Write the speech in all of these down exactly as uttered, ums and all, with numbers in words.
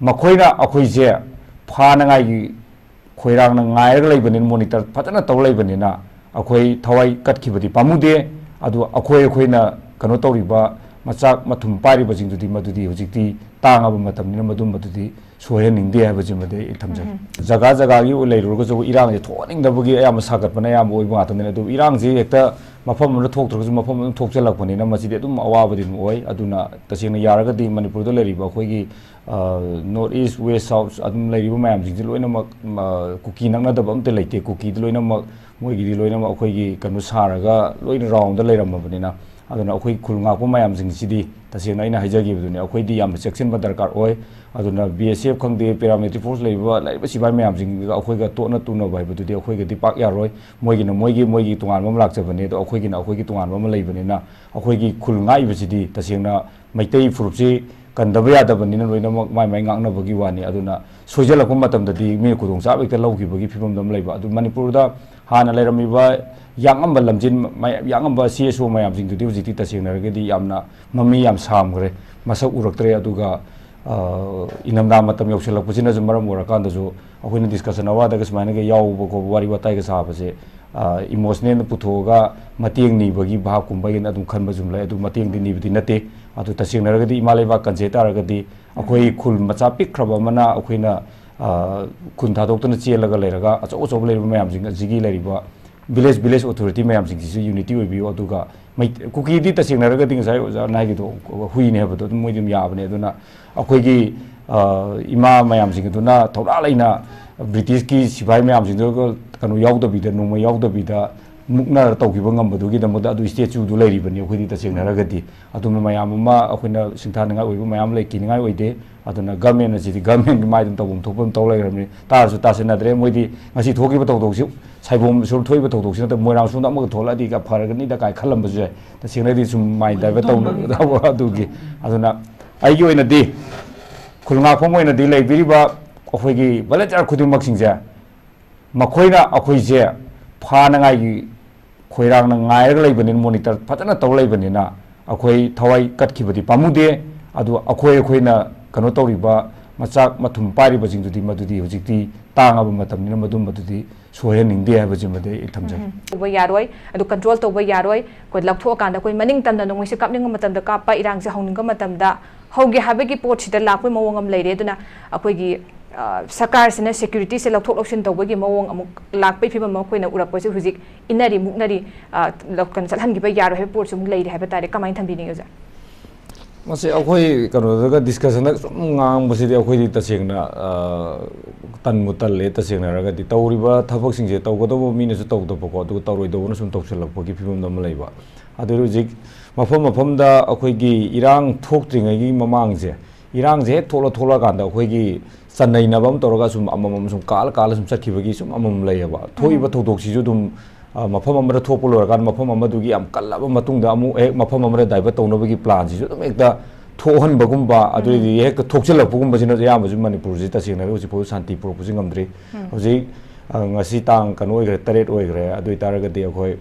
ꯃꯈꯣꯏꯅ ꯑꯩꯈꯣꯏꯁꯦ ꯐꯥꯅꯉꯥꯏꯒꯤ ꯈꯣꯏꯔꯥꯡꯅ ꯉꯥꯏꯔꯒ ꯂꯩꯕꯅꯤꯅ, ꯃꯣꯅꯤꯇꯔ ꯐꯖꯅ ꯇꯧ ꯂꯩꯕꯅꯤꯅ, ꯑꯩꯈꯣꯏ ꯊꯋꯥꯏ ꯀꯠꯈꯤꯕꯗꯤ ꯄꯥꯝꯃꯨꯗꯦ꯫ ꯑꯗꯨ ꯑꯩꯈꯣꯏ ꯑꯩꯈꯣꯏꯅ ꯀꯩꯅꯣ ꯇꯧꯔꯤꯕ ꯃꯆꯥꯛ ꯃꯊꯨꯝ ꯄꯥꯏꯔꯤꯕꯁꯤꯡꯗꯨꯗꯤ, ꯃꯗꯨꯗꯤ ꯍꯧꯖꯤꯛꯇꯤ ꯇꯥꯡꯉꯕ ꯃꯇꯝꯅꯤꯅ, ꯃꯗꯨꯝꯕꯗꯨꯗꯤ ꯁꯣꯏꯍꯟꯅꯤꯡꯗꯦ ꯍꯥꯏꯕꯁꯤꯃꯗꯤ ꯑꯩ ꯊꯝꯖꯒꯦ꯫ ꯖꯒꯥ ꯖꯒꯥꯒꯤ ꯂꯩꯔꯨꯔꯒꯁꯨ ꯏꯔꯥꯡꯁꯦ ꯊꯣꯛꯍꯟꯅꯤꯡꯗꯕꯒꯤ ꯑꯌꯥꯝꯕ ꯁꯥꯒꯠꯄꯅ ꯑꯌꯥꯝꯕ ꯑꯣꯏꯕ ꯉꯥꯛꯇꯅꯤꯅ, ꯑꯗꯨ ꯏꯔꯥꯡꯁꯤ ꯍꯦꯛꯇ ꯃꯐꯝ ꯑꯃꯗ ꯊꯣꯛꯇ꯭ꯔꯒꯁꯨ ꯃꯐꯝ ꯑꯗꯨꯝ ꯊꯣꯛꯆꯜꯂꯛꯄꯅꯤꯅ, ꯃꯁꯤꯗꯤ ꯑꯗꯨꯝ ꯑꯋꯥꯕꯗꯤ ꯑꯗꯨꯝ ꯑꯣꯏ꯫ ꯑꯗꯨꯅ ꯇꯁꯦꯡꯅ ꯌꯥꯔꯒꯗꯤ ꯃꯅꯤꯄꯨꯔꯗ ꯂꯩꯔꯤꯕ ꯑꯩꯈꯣꯏꯒꯤ ꯅꯣꯔꯠ ꯏꯁ, ꯋꯦꯁ, ꯁꯥꯎꯠ ꯑꯗꯨꯝ ꯂꯩꯔꯤꯕ ꯃꯌꯥꯝꯁꯤꯡꯁꯤ ꯂꯣꯏꯅꯃꯛ, ꯀꯨꯀꯤ ꯅꯛꯅꯗꯕ ꯑꯝꯇ ꯂꯩꯇꯦ꯫ ꯀꯨꯀꯤꯗꯤ ꯂꯣꯏꯅꯃꯛ, ꯃꯣꯏꯒꯤꯗꯤ ꯂꯣꯏꯅꯃꯛ ꯑꯩꯈꯣꯏꯒꯤ ꯀꯩꯅꯣ ꯁꯥꯔꯒ ꯂꯣꯏꯅ ꯔꯥꯎꯟꯗ ꯂꯩꯔꯝꯃꯕꯅꯤꯅ, ꯑꯗꯨꯅ ꯑꯩꯈꯣꯏ ꯈꯨꯜ ꯉꯥꯛꯄ ꯃꯌꯥꯝꯁꯤꯡꯁꯤꯗꯤ ꯇꯁꯦꯡꯅ ꯑꯩꯅ ꯍꯥꯏꯖꯈꯤꯕꯗꯨꯅꯤ, ꯑꯩꯈꯣꯏꯗꯤ ꯌꯥꯝꯅ ꯆꯦꯛꯁꯤꯟꯕ ꯗꯔꯀꯥꯔ ꯑꯣꯏ꯫ ꯑꯗꯨꯅ ꯕꯤ ꯑꯦꯁ ꯑꯦꯐ ꯈꯪꯗꯦ, ꯄꯦꯔꯥꯃꯤꯂꯤꯇꯔꯤ ꯐꯣꯔꯁ ꯂꯩꯔꯤꯕ, ꯂꯩꯔꯤꯕ ꯁꯤꯐꯥꯏ ꯃꯌꯥꯝꯁꯤꯡꯒ ꯑꯩꯈꯣꯏꯒ ꯇꯣꯠꯅ ꯇꯨꯅꯕ ꯍꯥꯏꯕꯗꯨꯗꯤ ꯑꯩꯈꯣꯏꯒꯗꯤ ꯄꯥꯛ ꯌꯥꯔꯣꯏ꯫ ꯃꯣꯏꯒꯤꯅ ꯃꯣꯏꯒꯤ, ꯃꯣꯏꯒꯤ ꯇꯣꯉꯥꯟꯕ ꯑꯃ ꯂꯥꯛꯆꯕꯅꯤ, ꯑꯗꯣ ꯑꯩꯈꯣꯏꯒꯤꯅ ꯑꯩꯈꯣꯏꯒꯤ ꯇꯣꯉꯥꯟꯕ ꯑꯃ ꯂꯩꯕꯅꯤꯅ, ꯑꯩꯈꯣꯏꯒꯤ ꯈꯨꯜ ꯉꯥꯛꯏꯕꯁꯤꯗꯤ ꯇꯁꯦꯡꯅ ꯃꯩꯇꯩ ꯐꯨꯔꯨꯞꯁꯤ ꯀꯟꯗꯕ ꯌꯥꯗꯕꯅꯤꯅ, ꯂꯣꯏꯅꯃꯛ ꯃꯥꯏ ꯃꯥꯏ ꯉꯥꯛꯅꯕꯒꯤ ꯋꯥꯅꯤ꯫ ꯑꯗꯨꯅ ꯁꯣꯏꯖꯜꯂꯛꯄ ꯃꯇꯝꯗꯗꯤ ꯃꯤꯅ ꯈꯨꯗꯣꯡꯆꯥꯕ ꯍꯦꯛꯇ ꯂꯧꯈꯤꯕꯒꯤ ꯐꯤꯕꯝꯗ ꯑꯃ ꯂꯩꯕ꯫ ꯑꯗꯨ ꯃꯅꯤꯄꯨꯔꯗ ꯍꯥꯟꯅ ꯂꯩꯔꯝꯃꯤꯕ ꯌꯥꯡꯉꯝꯕ ꯂꯝꯖꯤꯟ ꯃꯌꯥ-, ꯌꯥꯡꯉꯝꯕ ꯁꯤ ꯑꯦꯁ ꯑꯣ ꯃꯌꯥꯝꯁꯤꯡꯗꯨꯗꯤ ꯍꯧꯖꯤꯛꯇꯤ ꯇꯁꯦꯡꯅ ꯍꯥꯏꯔꯒꯗꯤ ꯌꯥꯝꯅ ꯃꯃꯤ ꯌꯥꯝ ꯁꯥꯝꯈ꯭ꯔꯦ, ꯃꯁꯛ ꯎꯔꯛꯇ꯭ꯔꯦ꯫ ꯑꯗꯨꯒ, ꯑ, ꯏꯪꯊꯝꯊꯥ ꯃꯇꯝ ꯌꯧꯁꯤꯜꯂꯛꯄꯁꯤꯅꯁꯨ ꯃꯔꯝ ꯑꯣꯏꯔꯀꯥꯟꯗꯁꯨ ꯑꯩꯈꯣꯏꯅ ꯗꯤꯁꯀꯁꯟ ꯑꯋꯥꯔꯗꯒ ꯁꯨꯃꯥꯏꯅꯒ ꯌꯥꯎꯕ ꯈꯣꯠꯄ, ꯋꯥꯔꯤ ꯋꯥꯇꯥꯏꯒ ꯁꯥꯕꯁꯦ, ꯏꯃꯣꯁꯅꯦꯜ ꯄꯨꯊꯣꯛꯑꯒ ꯃꯇꯦꯡ ꯅꯤꯕꯒꯤ ꯚꯥꯕꯀꯨꯝꯕ ꯍꯥꯏꯅ ꯑꯗꯨꯝ ꯈꯟꯕꯁꯨ ꯂꯩ꯫ ꯑꯗꯨ ꯃꯇꯦꯡꯗꯤ ꯅꯤꯕꯗꯤ ꯅꯠꯇꯦ꯫ ꯑꯗꯨ ꯇꯁꯦꯡꯅ ꯍꯥꯏꯔꯒꯗꯤ ꯏꯃꯥ ꯂꯩꯕꯥꯛ ꯀꯟꯖꯩ ꯇꯥꯔꯒꯗꯤ ꯑꯩꯈꯣꯏ ꯈꯨꯜ ꯃꯆꯥ ꯄꯤꯛꯈ꯭ꯔꯕ ꯑꯃꯅ ꯑꯩꯈꯣꯏꯅ, ꯑ, ꯈꯨꯟ ꯊꯥꯗꯣꯛꯇꯨꯅ ꯆꯦꯜꯂꯒ ꯂꯩꯔꯒ, ꯑꯆꯧ ꯑꯆꯧꯕ ꯂꯩꯔꯤꯕ ꯃꯌꯥꯝꯁꯤꯡ ꯑꯁꯤꯒꯤ ꯂꯩꯔꯤꯕ ꯚꯤꯂꯦꯖ, ꯚꯤꯂꯦꯖ ꯑꯣꯊꯣꯔꯤꯇꯤ ꯃꯌꯥꯝꯁꯤꯡꯁꯤꯁꯨ ꯌꯨꯅꯤꯇꯤ ꯑꯣꯏꯕꯤꯌꯨ꯫ ꯑꯗꯨꯒ ꯃꯩ-, ꯀꯨꯀꯤꯗꯤ ꯇꯁꯦꯡꯅ ꯍꯥꯏꯔꯒꯗꯤ ꯉꯁꯥꯏ ꯑꯣꯖꯥꯅ ꯍꯥꯏꯒꯤꯗꯣ ꯍꯨꯏꯅꯦ ꯍꯥꯏꯕꯗꯣ ꯑꯗꯨꯝ ꯃꯣꯏꯗꯤ ꯑꯗꯨꯝ ꯌꯥꯕꯅꯦ꯫ ꯑꯗꯨꯅ ꯑꯩꯈꯣꯏꯒꯤ, ꯑ, ꯏꯃꯥ ꯃꯌꯥꯝꯁꯤꯡ ꯑꯗꯨꯅ ꯊꯧꯅꯥ ꯂꯩꯅ ꯕ꯭ꯔꯤꯇꯤꯁꯀꯤ ꯁꯤꯐꯥꯏ ꯃꯌꯥꯝꯁꯤꯡꯗꯨꯒ ꯀꯩꯅꯣ ꯌꯥꯎꯗꯕꯤꯗ, ꯅꯣꯡꯃꯩ ꯌꯥꯎꯗꯕꯤꯗ ꯃꯨꯛꯅꯔ ꯇꯧꯈꯤꯕ ꯉꯝꯕꯗꯨꯒꯤꯗꯃꯛꯇ ꯑꯗꯨ ꯏꯁꯇꯦꯆꯨꯗꯨ ꯂꯩꯔꯤꯕꯅꯤ꯫ ꯑꯩꯈꯣꯏꯗꯤ ꯇꯁꯦꯡꯅ ꯍꯥꯏꯔꯒꯗꯤ ꯑꯗꯨꯝꯕ ꯃꯌꯥꯝ ꯑꯃ ꯑꯩꯈꯣꯏꯅ ꯁꯤꯡꯊꯥꯅꯤꯡꯉꯥꯏ ꯑꯣꯏꯕ ꯃꯌꯥꯝ ꯂꯩ, ꯀꯤꯅꯤꯡꯉꯥꯏ ꯑꯣꯏꯗꯦ꯫ ꯑꯗꯨꯅ ꯒꯃꯦꯟ ꯑꯁꯤꯗꯤ ꯒꯃꯦꯟꯒꯤ ꯃꯥꯏꯗ ꯇꯧꯐꯝ ꯊꯣꯛꯄ ꯑꯗꯨꯝ ꯇꯧ ꯂꯩꯈ꯭ꯔꯕꯅꯤ꯫ ꯇꯥꯔꯁꯨ ꯇꯥꯁꯤꯟꯅꯗ꯭ꯔꯦ꯫ ꯃꯣꯏꯗꯤ ꯉꯁꯤ ꯊꯣꯛꯈꯤꯕ ꯊꯧꯗꯣꯛꯁꯤ, ꯁꯥꯏꯕꯣꯝ ꯁꯣꯝ ꯊꯣꯛꯏꯕ ꯊꯧꯗꯣꯛꯁꯤ ꯅꯠꯇꯕ ꯃꯣꯏꯔꯥꯡ ꯁꯣꯝꯗ ꯑꯃꯒ ꯊꯣꯛꯂꯛꯑꯗꯤ ꯀ-, ꯐꯔꯒꯅꯤꯗ ꯀꯥꯏ ꯈꯜꯂꯝꯕꯁꯨ ꯌꯥꯏ꯫ ꯇꯁꯦꯡꯅꯗꯤ ꯁꯨꯝ ꯃꯥꯏꯟ ꯗꯥꯏꯚꯔꯠ ꯇꯧꯅꯕ ꯑꯗꯨꯒꯤ꯫ ꯑꯗꯨꯅ ꯑꯩꯒꯤ ꯑꯣꯏꯅꯗꯤ, ꯈꯨꯜ ꯉꯥꯛꯐꯝ ꯑꯣꯏꯅꯗꯤ ꯂꯩꯕꯤꯔꯤꯕ ꯑꯩꯈꯣꯏꯒꯤ ꯚꯣꯂꯟꯇꯤꯌꯔ ꯈꯨꯗꯤꯡꯃꯛꯁꯤꯡꯁꯦ, ꯃꯈꯣꯏꯅ ꯑꯩꯈꯣꯏꯁꯦ ꯐꯥꯅꯉꯥꯏꯒꯤ ꯈꯣꯏꯔꯥꯡꯅ ꯉꯥꯏꯔꯒ ꯂꯩꯕꯅꯤꯅ, ꯃꯣꯅꯤꯇꯔ ꯐꯖꯅ ꯇꯧ ꯂꯩꯕꯅꯤꯅ, ꯑꯩꯈꯣꯏ ꯊꯋꯥꯏ ꯀꯠꯈꯤꯕꯗꯤ ꯄꯥꯝꯃꯨꯗꯦ꯫ ꯑꯗꯨ ꯑꯩꯈꯣꯏ, ꯑꯩꯈꯣꯏꯅ ꯀꯩꯅꯣ ꯇꯧꯔꯤꯕ ꯃꯆꯥꯛ ꯃꯊꯨꯝ ꯄꯥꯏꯔꯤꯕꯁꯤꯡꯗꯨꯗꯤ ꯃꯗꯨꯗꯤ ꯍꯧꯖꯤꯛꯇꯤ ꯇꯥꯡꯉꯕ ꯃꯇꯝꯅꯤꯅ ꯃꯗꯨꯝꯕꯗꯨꯗꯤ ꯁꯣꯏꯍꯟꯅꯤꯡꯗꯦ ꯍꯥꯏꯕꯁꯤꯃꯗꯤ ꯑꯩ ꯊꯝꯖꯒꯦ꯫ ꯇꯧꯕ ꯌꯥꯔꯣꯏ꯫ ꯑꯗꯨ ꯀꯟꯇ꯭ꯔꯣꯜ ꯇꯧꯕ ꯌꯥꯔꯣꯏ꯫ ꯑꯩꯈꯣꯏ ꯂꯧꯊꯣꯛꯑꯀꯥꯟꯗ ꯑꯩꯈꯣꯏ ꯃꯅꯤꯡ ꯇꯝꯅ ꯅꯣꯡꯃꯩꯁꯦ ꯀꯥꯞꯅꯤꯡꯕ ꯃꯇꯝꯗ ꯀꯥꯞꯄ, ꯏꯔꯥꯡꯁꯦ ꯍꯧꯅꯤꯡꯕ ꯃꯇꯝꯗ ꯍꯧꯒꯦ ꯍꯥꯏꯕꯒꯤ ꯄꯣꯠꯁꯤꯗ ꯂꯥꯛꯄꯒꯤ ꯃꯑꯣꯡ ꯑꯃ ꯂꯩꯔꯦ꯫ ꯑꯗꯨꯅ ꯑꯩꯈꯣꯏꯒꯤ ꯁꯔꯀꯥꯔꯁꯤꯅ ꯁꯦꯀ꯭ꯌꯨꯔꯤꯇꯤꯁꯦ ꯂꯧꯊꯣꯛ ꯂꯧꯁꯤꯟ ꯇꯧꯕꯒꯤ ꯃꯑꯣꯡ ꯑꯃꯨꯛ ꯂꯥꯛꯄꯒꯤ ꯐꯤꯕꯝ ꯑꯃ ꯑꯩꯈꯣꯏꯅ ꯎꯔꯛꯄꯁꯦ ꯍꯧꯖꯤꯛ ꯏꯟꯅꯔꯤ ꯃꯨꯛꯅꯔꯤ꯫ ꯀꯩꯅꯣ ꯆꯠꯍꯟꯈꯤꯕ ꯌꯥꯔꯣꯏ ꯍꯥꯏꯕ ꯄꯣꯠꯁꯨ ꯑꯃꯨꯛ ꯂꯩꯔꯤ ꯍꯥꯏꯕ ꯇꯥꯔꯦ꯫ ꯀꯃꯥꯏꯅ ꯊꯝꯕꯤꯅꯤꯡꯉꯤ ꯑꯣꯖꯥ? ꯃꯁꯤ ꯑꯩꯈꯣꯏ ꯀꯩꯅꯣꯗꯒ ꯗꯤꯁꯀꯁꯟꯗ ꯁꯨꯝ ꯉꯥꯡꯕꯁꯤꯗꯤ ꯑꯩꯈꯣꯏꯗꯤ ꯇꯁꯦꯡꯅ ꯇꯟꯕꯨ ꯇꯜꯂꯦ꯫ ꯇꯁꯦꯡꯅ ꯍꯥꯏꯔꯒꯗꯤ ꯇꯧꯔꯤꯕ ꯊꯕꯛꯁꯤꯡꯁꯦ ꯇꯧꯒꯗꯧꯕ ꯃꯤꯅꯁꯨ ꯇꯧꯗꯕꯀꯣ, ꯑꯗꯨꯒ ꯇꯧꯔꯣꯏꯗꯧꯕꯅ ꯁꯨꯝ ꯇꯧꯁꯤꯜꯂꯛꯄꯒꯤ ꯐꯤꯕꯝꯗ ꯑꯃ ꯂꯩꯕ꯫ ꯑꯗꯨ ꯍꯧꯖꯤꯛ ꯃꯐꯝ ꯃꯐꯝꯗ ꯑꯩꯈꯣꯏꯒꯤ ꯏꯔꯥꯡ ꯊꯣꯛꯇ꯭ꯔꯤꯉꯩꯒꯤ ꯃꯃꯥꯡꯁꯦ, ꯏꯔꯥꯡꯁꯦ ꯍꯦꯛ ꯊꯣꯛꯂ ꯊꯣꯛꯂꯛꯑꯀꯥꯟꯗ ꯑꯩꯈꯣꯏꯒꯤ ꯆꯟꯅꯩꯅꯕ ꯑꯃ ꯇꯧꯔꯒ ꯁꯨꯝ ꯑꯃꯃꯝ ꯁꯨꯝ ꯀꯥꯜꯂ ꯀꯥꯜꯂ ꯁꯨꯝ ꯆꯠꯈꯤꯕꯒꯤ ꯁꯨꯝ ꯑꯃꯃꯝ ꯂꯩꯌꯦꯕ꯫ ꯊꯣꯛꯏꯕ ꯊꯧꯗꯣꯛꯁꯤꯁꯨ ꯑꯗꯨꯝ ꯃꯐꯝ ꯑꯃꯗ ꯊꯣꯛꯄ ꯂꯣꯏꯔꯀꯥꯟꯗ ꯃꯐꯝ ꯑꯃꯗꯨꯒꯤ ꯌꯥꯝ ꯀꯜꯂꯕ ꯃꯇꯨꯡꯗ ꯑꯃꯨꯛ ꯍꯦꯛ ꯃꯐꯝ ꯑꯃꯗ ꯗꯥꯏꯚꯔꯠ ꯇꯧꯅꯕꯒꯤ ꯄ꯭ꯂꯥꯟꯁꯤꯁꯨ ꯑꯗꯨꯝ ꯍꯦꯛꯇ ꯊꯣꯛꯍꯟꯕꯒꯨꯝꯕ, ꯑꯗꯨꯗꯤ ꯍꯦꯛꯇ ꯊꯣꯛꯆꯤꯜꯂꯛꯄꯒꯨꯝꯕꯁꯤꯅ ꯑꯌꯥꯝꯕꯁꯨ ꯃꯅꯤꯄꯨꯔꯁꯤ ꯇꯁꯦꯡꯅ ꯍꯧꯖꯤꯛ ꯐꯥꯎꯕ ꯁꯥꯟꯇꯤ ꯄꯨꯔꯛꯄꯁꯤ ꯉꯝꯗ꯭ꯔꯤ꯫ ꯍꯧꯖꯤꯛ ꯉꯁꯤ ꯇꯥꯡ ꯀꯩꯅꯣ ꯑꯣꯏꯈ꯭ꯔꯦ, ꯇꯔꯦꯠ ꯑꯣꯏꯈ꯭ꯔꯦ꯫ ꯑꯗꯨ ꯑꯣꯏꯇꯥꯔꯒꯗꯤ ꯑꯩꯈꯣꯏ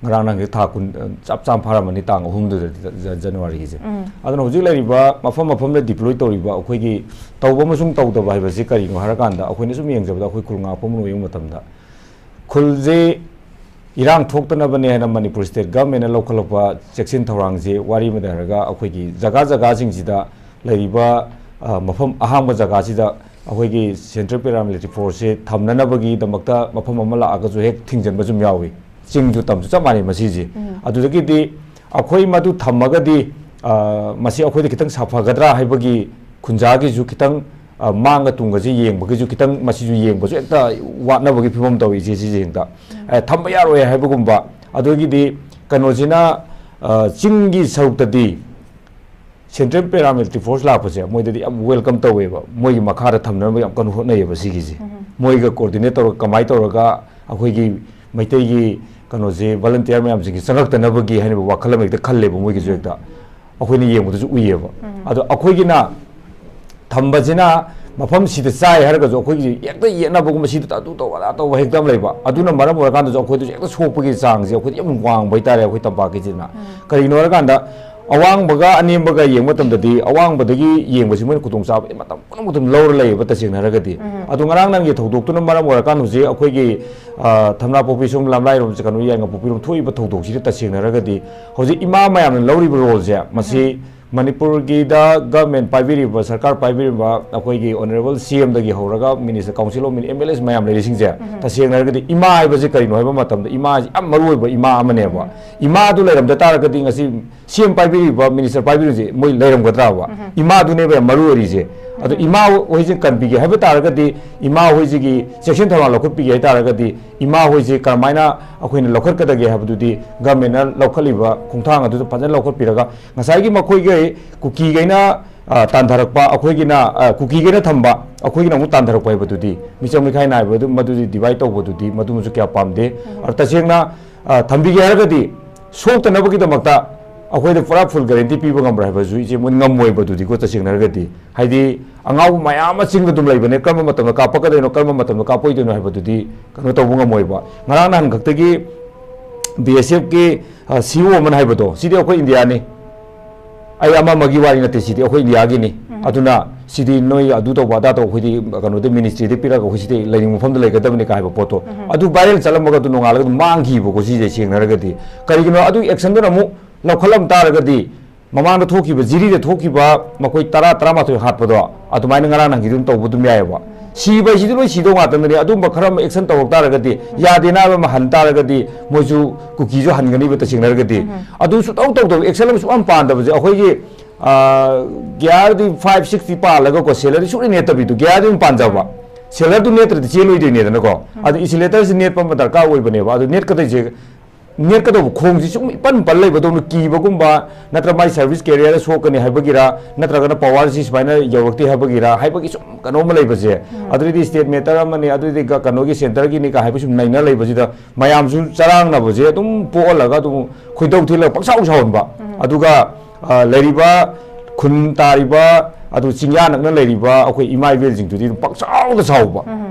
ꯉꯔꯥꯡ ꯅꯍꯥꯟꯒꯤ ꯊꯥ ꯀꯨꯟ, ꯆꯞ ꯆꯥꯅ ꯐꯥꯔꯝꯃꯅꯤ, ꯇꯥꯡ ꯑꯍꯨꯝꯗꯨꯗꯗꯤ, ꯖ-, ꯖꯅꯋꯥꯔꯤꯒꯤꯁꯦ꯫ ꯑꯗꯨꯅ ꯍꯧꯖꯤꯛ ꯂꯩꯔꯤꯕ ꯃꯐꯝ ꯃꯐꯝꯗ ꯗꯤꯄ꯭ꯂꯣꯏ ꯇꯧꯔꯤꯕ ꯑꯩꯈꯣꯏꯒꯤ ꯇꯧꯕ ꯑꯃꯁꯨꯡ ꯇꯧꯗꯕ ꯍꯥꯏꯕꯁꯤ ꯀꯔꯤꯅꯣ ꯍꯥꯏꯔꯀꯥꯟꯗ, ꯑꯩꯈꯣꯏꯅ ꯁꯨꯝ ꯌꯦꯡꯖꯕꯗ ꯑꯩꯈꯣꯏ ꯈꯨꯜ ꯉꯥꯛꯄ ꯑꯃ ꯌꯦꯡꯕ ꯃꯇꯝꯗ, ꯈꯨꯜꯁꯦ ꯏꯔꯥꯡ ꯊꯣꯛꯇꯅꯕꯅꯦ ꯍꯥꯏꯅ ꯃꯅꯤꯄꯨꯔ ꯁ꯭ꯇꯦꯠ ꯒꯚꯔꯟꯃꯦꯟꯅ ꯂꯧꯈꯠꯂꯛꯄ ꯆꯦꯛꯁꯤꯟ ꯊꯧꯔꯥꯡꯁꯦ ꯋꯥꯔꯤ ꯑꯃꯗ ꯍꯥꯏꯔꯒ, ꯑꯩꯈꯣꯏꯒꯤ ꯖꯒꯥ ꯖꯒꯥꯁꯤꯡꯁꯤꯗ ꯂꯩꯔꯤꯕ, ꯑ, ꯃꯐꯝ ꯑꯍꯥꯡꯕ ꯖꯒꯥꯁꯤꯗ ꯑꯩꯈꯣꯏꯒꯤ ꯁꯦꯟꯇ꯭ꯔꯦꯜ ꯄꯦꯔꯥꯃꯤꯂꯤꯇꯔꯤ ꯐꯣꯔꯁꯁꯦ ꯊꯝꯅꯅꯕꯒꯤ ꯗꯃꯛꯇ ꯃꯐꯝ ꯑꯃ ꯂꯥꯛꯑꯒꯁꯨ ꯍꯦꯛ ꯊꯤꯡꯖꯤꯟꯕꯁꯨ ꯑꯗꯨꯝ ꯌꯥꯎꯏ꯫ ꯆꯤꯡꯁꯨ ꯇꯝꯁꯨ ꯆꯞ ꯃꯥꯟꯅꯩ ꯃꯁꯤꯁꯦ꯫ ꯑꯗꯨꯗꯒꯤꯗꯤ ꯑꯩꯈꯣꯏ ꯃꯗꯨ ꯊꯝꯃꯒꯗꯤ, ꯑ, ꯃꯁꯤ ꯑꯩꯈꯣꯏꯗ ꯈꯤꯇꯪ ꯁꯥꯐꯒꯗ꯭ꯔꯥ ꯍꯥꯏꯕꯒꯤ ꯈꯨꯟꯖꯥꯒꯤꯁꯨ ꯈꯤꯇꯪ, ꯑ, ꯃꯥꯡꯒ ꯇꯨꯡꯒꯁꯦ ꯌꯦꯡꯕꯒꯤꯁꯨ ꯈꯤꯇꯪ, ꯃꯁꯤꯁꯨ ꯌꯦꯡꯕꯁꯨ ꯍꯦꯛꯇ ꯋꯥꯠꯅꯕꯒꯤ ꯐꯤꯕꯝ ꯇꯧꯏ ꯏꯆꯦ ꯁꯤꯁꯦ ꯍꯦꯛꯇ꯫ ꯑ, ꯊꯝꯕ ꯌꯥꯔꯣꯏ ꯍꯥꯏꯕꯒꯨꯝꯕ꯫ ꯑꯗꯨꯗꯒꯤꯗꯤ ꯀꯩꯅꯣꯁꯤꯅ, ꯑ, ꯆꯤꯡꯒꯤ ꯁꯔꯨꯛꯇꯗꯤ ꯁꯦꯟꯇ꯭ꯔꯦꯜ ꯄꯦꯔꯥꯃꯤꯂꯤꯇꯔꯤ ꯐꯣꯔꯁ ꯂꯥꯛꯄꯁꯦ ꯃꯣꯏꯗꯗꯤ ꯌꯥꯝ ꯋꯦꯜꯀꯝ ꯇꯧꯋꯦꯕ, ꯃꯣꯏꯒꯤ ꯃꯈꯥꯗ ꯊꯝꯅꯅꯕ ꯌꯥꯝ ꯀꯟꯅ ꯍꯣꯠꯅꯩꯌꯦꯕ ꯁꯤꯒꯤꯁꯦ꯫ ꯃꯣꯏꯒ ꯀꯣꯑꯣꯔꯗꯤꯅꯦꯠ ꯇꯧꯔꯒ ꯀꯃꯥꯏꯅ ꯇꯧꯔꯒ ꯑꯩꯈꯣꯏꯒꯤ ꯃꯩꯇꯩꯒꯤ ꯀꯩꯅꯣꯁꯦ, ꯚꯣꯂꯟꯇꯤꯌꯔ ꯃꯌꯥꯝꯁꯤꯡꯁꯦ ꯆꯪꯉꯛꯇꯅꯕꯒꯤ ꯍꯥꯏꯅꯕ ꯋꯥꯈꯜ ꯑꯃ ꯍꯦꯛꯇ ꯈꯜꯂꯦꯕ ꯃꯣꯏꯒꯤꯁꯨ ꯍꯦꯛꯇ꯫ ꯑꯩꯈꯣꯏꯅ ꯌꯦꯡꯕꯗꯁꯨ ꯎꯏꯌꯦꯕ꯫ ꯑꯗꯣ ꯑꯩꯈꯣꯏꯒꯤꯅ ꯊꯝꯕꯁꯤꯅ ꯃꯐꯝꯁꯤꯗ ꯆꯥꯏ ꯍꯥꯏꯔꯒꯁꯨ ꯑꯩꯈꯣꯏꯒꯤ ꯍꯦꯛꯇ ꯌꯦꯠꯅꯕꯒꯨꯝꯕ, ꯁꯤꯗ ꯑꯗꯨ ꯇꯧꯕ ꯑꯗꯥ ꯇꯧꯕ ꯍꯦꯛꯇ ꯑꯃ ꯂꯩꯕ꯫ ꯑꯗꯨꯅ ꯃꯔꯝ ꯑꯣꯏꯔꯀꯥꯟꯗꯁꯨ ꯑꯩꯈꯣꯏꯗꯁꯨ ꯍꯦꯛꯇ ꯁꯣꯛꯄꯒꯤ ꯆꯥꯡꯁꯦ ꯑꯩꯈꯣꯏꯗ ꯌꯥꯝ ꯋꯥꯡꯕ ꯍꯥꯏꯇꯥꯔꯦ ꯑꯩꯈꯣꯏ ꯇꯝꯄꯥꯛꯀꯤꯁꯤꯅ꯫ ꯀꯔꯤꯒꯤꯅꯣ ꯍꯥꯏꯔꯀꯥꯟꯗ ꯑꯋꯥꯡꯕꯒ ꯑꯅꯦꯝꯕꯒ ꯌꯦꯡꯕ ꯃꯇꯝꯗꯗꯤ, ꯑꯋꯥꯡꯕꯗꯒꯤ ꯌꯦꯡꯕꯁꯤ ꯃꯣꯏꯅ ꯈꯨꯗꯣꯡꯆꯥꯕ ꯃꯇꯝ ꯄꯨꯝꯅꯃꯛꯇ ꯑꯗꯨꯝ ꯂꯧꯔ ꯂꯩꯌꯦꯕ, ꯇꯁꯦꯡꯅ ꯍꯥꯏꯔꯒꯗꯤ꯫ ꯑꯗꯣ ꯉꯔꯥꯡ ꯅꯍꯥꯟꯒꯤ ꯊꯧꯗꯣꯛꯇꯨꯅ ꯃꯔꯝ ꯑꯣꯏꯔꯀꯥꯟꯗ ꯍꯧꯖꯤꯛ ꯑꯩꯈꯣꯏꯒꯤ, ꯑ, ꯊꯝꯅꯥꯄꯣꯛꯄꯤ ꯁꯣꯝ ꯂꯝꯂꯥꯏꯔꯣꯝ, ꯀꯩꯅꯣ, ꯌꯥꯏꯉꯪꯄꯣꯛꯄꯤꯔꯣꯝ ꯊꯣꯛꯏꯕ ꯊꯧꯗꯣꯛꯁꯤꯗ ꯇꯁꯦꯡꯅ ꯍꯥꯏꯔꯒꯗꯤ ꯍꯧꯖꯤꯛ ꯏꯃꯥ ꯃꯌꯥꯝꯅ ꯂꯧꯔꯤꯕ ꯔꯣꯜꯁꯦ, ꯃꯁꯤ ꯃꯅꯤꯄꯨꯔꯒꯤꯗ ꯒꯚꯔꯟꯃꯦꯟ ꯄꯥꯏꯕꯤꯔꯤꯕ, ꯁꯔꯀꯥꯔ ꯄꯥꯏꯕꯤꯔꯤꯕ ꯑꯩꯈꯣꯏꯒꯤ ꯑꯣꯅꯔꯦꯕꯜ ꯁꯤ ꯑꯦꯝꯗꯒꯤ ꯍꯧꯔꯒ minister, council of M L S ꯃꯌꯥꯝ ꯂꯩꯔꯤꯁꯤꯡꯁꯦ, ꯇꯁꯦꯡꯅ ꯍꯥꯏꯔꯒꯗꯤ ꯏꯃꯥ ꯍꯥꯏꯕꯁꯤ ꯀꯔꯤꯅꯣ ꯍꯥꯏꯕ ꯃꯇꯝꯗ, ꯏꯃꯥꯁꯤ ꯌꯥꯝ ꯃꯔꯨ ꯑꯣꯏꯕ ꯏꯃꯥ ꯑꯃꯅꯦꯕ꯫ ꯏꯃꯥ ꯑꯗꯨ ꯂꯩꯔꯝꯗ ꯇꯥꯔꯒꯗꯤ ꯉꯁꯤ ꯁꯤ ꯑꯦꯝ ꯄꯥꯏꯕꯤꯔꯤꯕ, ꯃꯤꯅꯤꯁꯇꯔ ꯄꯥꯏꯕꯤꯔꯤꯕꯁꯦ ꯃꯣꯏ ꯂꯩꯔꯝꯒꯗ꯭ꯔꯕ? ꯏꯃꯥꯗꯨꯅꯦꯕ ꯌꯥꯝ ꯃꯔꯨ ꯑꯣꯏꯔꯤꯁꯦ꯫ ꯑꯗꯣ ꯏꯃꯥ ꯍꯣꯏꯁꯦ ꯀꯟꯕꯤꯒꯦ ꯍꯥꯏꯕ ꯇꯥꯔꯒꯗꯤ, ꯏꯃꯥ ꯍꯣꯏꯁꯤꯒꯤ ꯆꯦꯛꯁꯤꯟ ꯊꯧꯔꯥꯡ ꯂꯧꯈꯠꯄꯤꯒꯦ ꯍꯥꯏ ꯇꯥꯔꯒꯗꯤ, ꯏꯃꯥ ꯍꯣꯏꯁꯦ ꯀꯔꯝꯍꯥꯏꯅ ꯑꯩꯈꯣꯏꯅ ꯂꯧꯈꯠꯀꯗꯒꯦ ꯍꯥꯏꯕꯗꯨꯗꯤ ꯒꯚꯔꯟꯃꯦꯟꯅ ꯂꯧꯈꯠꯂꯤꯕ ꯈꯣꯡꯊꯥꯡ ꯑꯗꯨꯗ ꯐꯖꯅ ꯂꯧꯈꯠꯄꯤꯔꯒ, ꯉꯁꯥꯏꯒꯤ ꯃꯈꯣꯏꯒꯤ ꯀꯨꯀꯤꯈꯩꯅ, ꯑ, ꯇꯥꯟꯊꯔꯛꯄ, ꯑꯩꯈꯣꯏꯒꯤꯅ, ꯑ, ꯀꯨꯀꯤꯈꯩꯅ ꯊꯝꯕ, ꯑꯩꯈꯣꯏꯒꯤꯅ ꯑꯃꯨꯛ ꯇꯥꯟꯊꯔꯛꯄ ꯍꯥꯏꯕꯗꯨꯗꯤ, ꯃꯤꯆꯪ ꯃꯤꯈꯥꯏ ꯅꯥꯏꯕꯗꯨ, ꯃꯗꯨꯗꯤ ꯗꯤꯚꯥꯏꯠ ꯇꯧꯕꯗꯨꯗꯤ, ꯃꯗꯨꯃꯁꯨ ꯀꯌꯥ ꯄꯥꯝꯗꯦ꯫ ꯑꯗꯣ ꯇꯁꯦꯡꯅ, ꯑ, ꯊꯝꯕꯤꯒꯦ ꯍꯥꯏꯔꯒꯗꯤ ꯁꯣꯛꯇꯅꯕꯒꯤꯗꯃꯛꯇ ꯑꯩꯈꯣꯏꯗ ꯄꯨꯔꯥ ꯐꯨꯜ ꯒꯥꯔꯦꯟꯇꯤ ꯄꯤꯕ ꯉꯝꯕ꯭ꯔꯥ ꯍꯥꯏꯕꯁꯨ ꯏꯆꯦ ꯃꯣꯏ ꯉꯝꯃꯣꯏꯕ꯫ ꯑꯗꯨꯗꯤꯀꯣ, ꯇꯁꯦꯡꯅ ꯍꯥꯏꯔꯒꯗꯤ, ꯍꯥꯏꯗꯤ, ꯑꯉꯥꯎꯕ ꯃꯌꯥꯝ ꯑꯃ ꯆꯤꯡꯗ ꯑꯗꯨꯝ ꯂꯩꯕꯅꯦ, ꯀꯔꯝꯕ ꯃꯇꯝꯗ ꯀꯥꯞꯄꯛꯀꯗꯣꯏꯅꯣ, ꯀꯔꯝꯕ ꯃꯇꯝꯗ ꯀꯥꯞꯄꯣꯏꯗꯣꯏꯅꯣ ꯍꯥꯏꯕꯗꯨꯗꯤ ꯀꯩꯅꯣ ꯇꯧꯕ ꯉꯝꯃꯣꯏꯕ꯫ ꯉꯔꯥꯡ ꯅꯍꯥꯟ ꯈꯛꯇꯒꯤ ꯕꯤ ꯑꯦꯁ ꯑꯦꯐꯀꯤ, ꯑ, ꯁꯤ ꯏ ꯑꯣ ꯑꯃꯅ ꯍꯥꯏꯕꯗꯣ, ꯁꯤꯗꯤ ꯑꯩꯈꯣꯏ ꯏꯟꯗꯤꯌꯥꯅꯤ, ꯑꯩ ꯑꯃ ꯑꯃꯒꯤ ꯋꯥꯔꯤ ꯅꯠꯇꯦ, ꯁꯤꯗꯤ ꯑꯩꯈꯣꯏ ꯏꯟꯗꯤꯌꯥꯒꯤꯅꯤ꯫ ꯑꯗꯨꯅ ꯁꯤꯗꯤ ꯅꯣꯏ ꯑꯗꯨ ꯇꯧꯕ, ꯑꯗꯥ ꯇꯧꯕ, ꯑꯩꯈꯣꯏꯗꯤ ꯀꯩꯅꯣꯗ, ꯃꯤꯅꯤꯁꯇ꯭ꯔꯤꯗ ꯄꯤꯔꯒ ꯑꯩꯈꯣꯏ ꯁꯤꯗꯤ ꯂꯩꯅꯤꯡꯕ ꯃꯐꯝꯗ ꯂꯩꯒꯗꯕꯅꯤ ꯀꯥꯏ ꯍꯥꯏꯕ ꯄꯣꯠꯇꯣ, ꯑꯗꯨ ꯚꯥꯏꯔꯦꯜ ꯆꯠꯂꯝꯃꯒ ꯑꯗꯨ ꯅꯣꯡꯉꯥꯜꯂꯒ ꯑꯗꯨꯝ ꯃꯥꯡꯈꯤꯕꯀꯣ꯫ ꯁꯤꯁꯦ ꯁꯦꯡꯅ ꯍꯥꯏꯔꯒꯗꯤ, ꯀꯔꯤꯒꯤꯅꯣ, ꯑꯗꯨꯒꯤ ꯑꯦꯛꯁꯟꯗꯨꯅ ꯑꯃꯨꯛ ꯂꯧꯈꯠꯂꯝ ꯇꯥꯔꯒꯗꯤ, ꯃꯃꯥꯡꯗ ꯊꯣꯛꯈꯤꯕ, ꯖꯤꯔꯤꯗ ꯊꯣꯛꯈꯤꯕ ꯃꯈꯣꯏ ꯇꯔꯥ, ꯇꯔꯥꯃꯥꯊꯣꯏ ꯍꯥꯠꯄꯗꯣ, ꯑꯗꯨꯃꯥꯏꯅ ꯉꯔꯥꯡ ꯅꯍꯥꯟꯒꯤꯗꯨ ꯑꯗꯨꯝ ꯇꯧꯕ ꯑꯗꯨꯝ ꯌꯥꯏꯑꯕ꯫ ꯁꯤꯕ ꯍꯥꯏꯁꯤꯗꯤ ꯂꯣꯏ ꯁꯤꯗꯧ ꯉꯥꯛꯇꯅꯤ꯫ ꯑꯗꯨꯝꯕ ꯈꯔ ꯑꯃ ꯑꯦꯛꯁꯟ ꯇꯧꯔꯛ ꯇꯥꯔꯒꯗꯤ, ꯌꯥꯗꯦꯅ ꯍꯥꯏꯕ ꯑꯃ ꯍꯟ ꯇꯥꯔꯒꯗꯤ, ꯃꯣꯏꯁꯨ ꯀꯨꯀꯤꯁꯨ ꯍꯟꯒꯅꯤꯕ, ꯇꯁꯦꯡꯅ ꯍꯥꯏꯔꯒꯗꯤ꯫ ꯑꯗꯨ ꯁꯨꯇꯧ ꯇꯧꯗꯕ, ꯑꯦꯛꯁꯟ ꯑꯃ ꯁꯨꯛꯄꯥꯟ ꯄꯥꯟꯗꯕꯁꯦ, ꯑꯩꯈꯣꯏꯒꯤ, ꯑ, ꯒ꯭ꯌꯥꯔꯗꯤ ꯐꯥꯏꯚ ꯁꯤꯛꯁꯇꯤ ꯄꯥꯜꯂꯒꯀꯣ, ꯁꯦꯂꯔꯤ ꯁꯨꯛꯂꯦꯞ ꯅꯦꯠꯇꯕꯤꯗꯣ, ꯒ꯭ꯌꯥꯔꯗꯤ ꯑꯗꯨꯝ ꯄꯥꯟꯖꯕ꯫ ꯁꯦꯂꯔꯗꯨ ꯅꯦꯠꯇ꯭ꯔꯗꯤ ꯆꯦꯜꯂꯣꯏꯗꯣꯏꯅꯦꯗꯅꯀꯣ꯫ ꯑꯗꯨ ꯏꯟꯁꯨꯂꯦꯇꯔꯁꯤ ꯅꯦꯠꯄ ꯑꯃ ꯗꯔꯀꯥꯔ ꯑꯣꯏꯕꯅꯦꯕ꯫ ꯑꯗꯨ ꯅꯦꯠꯀꯗꯣꯏꯁꯦ, ꯅꯦꯠꯀꯗꯧꯕ ꯈꯣꯡꯁꯤ ꯁꯨꯝ ꯏꯄꯟ ꯄꯟ ꯂꯩꯕꯗꯧꯅ ꯀꯤꯕꯒꯨꯝꯕ, ꯅꯠꯇ꯭ꯔ ꯃꯥꯏ ꯁꯔꯚꯤꯁ ꯀꯦꯔꯤꯌꯔꯗ ꯁꯣꯛꯀꯅꯤ ꯍꯥꯏꯕꯒꯤꯔ, ꯅꯠꯇ꯭ꯔꯒꯅ ꯄꯋꯥꯔꯁꯤ ꯁꯨꯃꯥꯏꯅ ꯌꯧꯔꯛꯇꯦ ꯍꯥꯏꯕꯒꯤꯔ, ꯍꯥꯏꯕꯒꯤ ꯁꯨꯝ ꯀꯩꯅꯣꯝꯃ ꯂꯩꯕꯁꯦ, ꯑꯗꯨꯗꯩꯗꯤ ꯁ꯭ꯇꯦꯠ ꯃꯦꯇꯔ ꯑꯃꯅꯤ, ꯑꯗꯨꯗꯩꯗꯤ ꯀ-, ꯀꯩꯅꯣꯒꯤ ꯁꯦꯟꯇꯔꯒꯤꯅꯤ ꯀ ꯍꯥꯏꯕ ꯁꯨꯝ ꯅꯩꯅ ꯂꯩꯕꯁꯤꯗ, ꯃꯌꯥꯝꯁꯨ ꯆꯔꯥꯡꯅꯕꯁꯦ ꯑꯗꯨꯝ ꯄꯣꯛꯍꯜꯂꯒ ꯑꯗꯨꯝ ꯈꯣꯏꯗꯧ ꯊꯤꯜꯂꯒ ꯄꯪꯁꯥꯎ ꯁꯥꯎꯍꯟꯕ꯫ ꯑꯗꯨꯒ, ꯑ, ꯂꯩꯔꯤꯕ ꯈꯨꯟ ꯇꯥꯔꯤꯕ, ꯑꯗꯨ ꯆꯤꯡꯌꯥ ꯅꯛꯅ ꯂꯩꯔꯤꯕ ꯑꯩꯈꯣꯏ ꯏꯃꯥ ꯏꯕꯦꯜꯁꯤꯡꯗꯨꯗꯤ ꯑꯗꯨꯝ ꯄꯪꯁꯥꯎꯗ ꯁꯥꯎꯕ,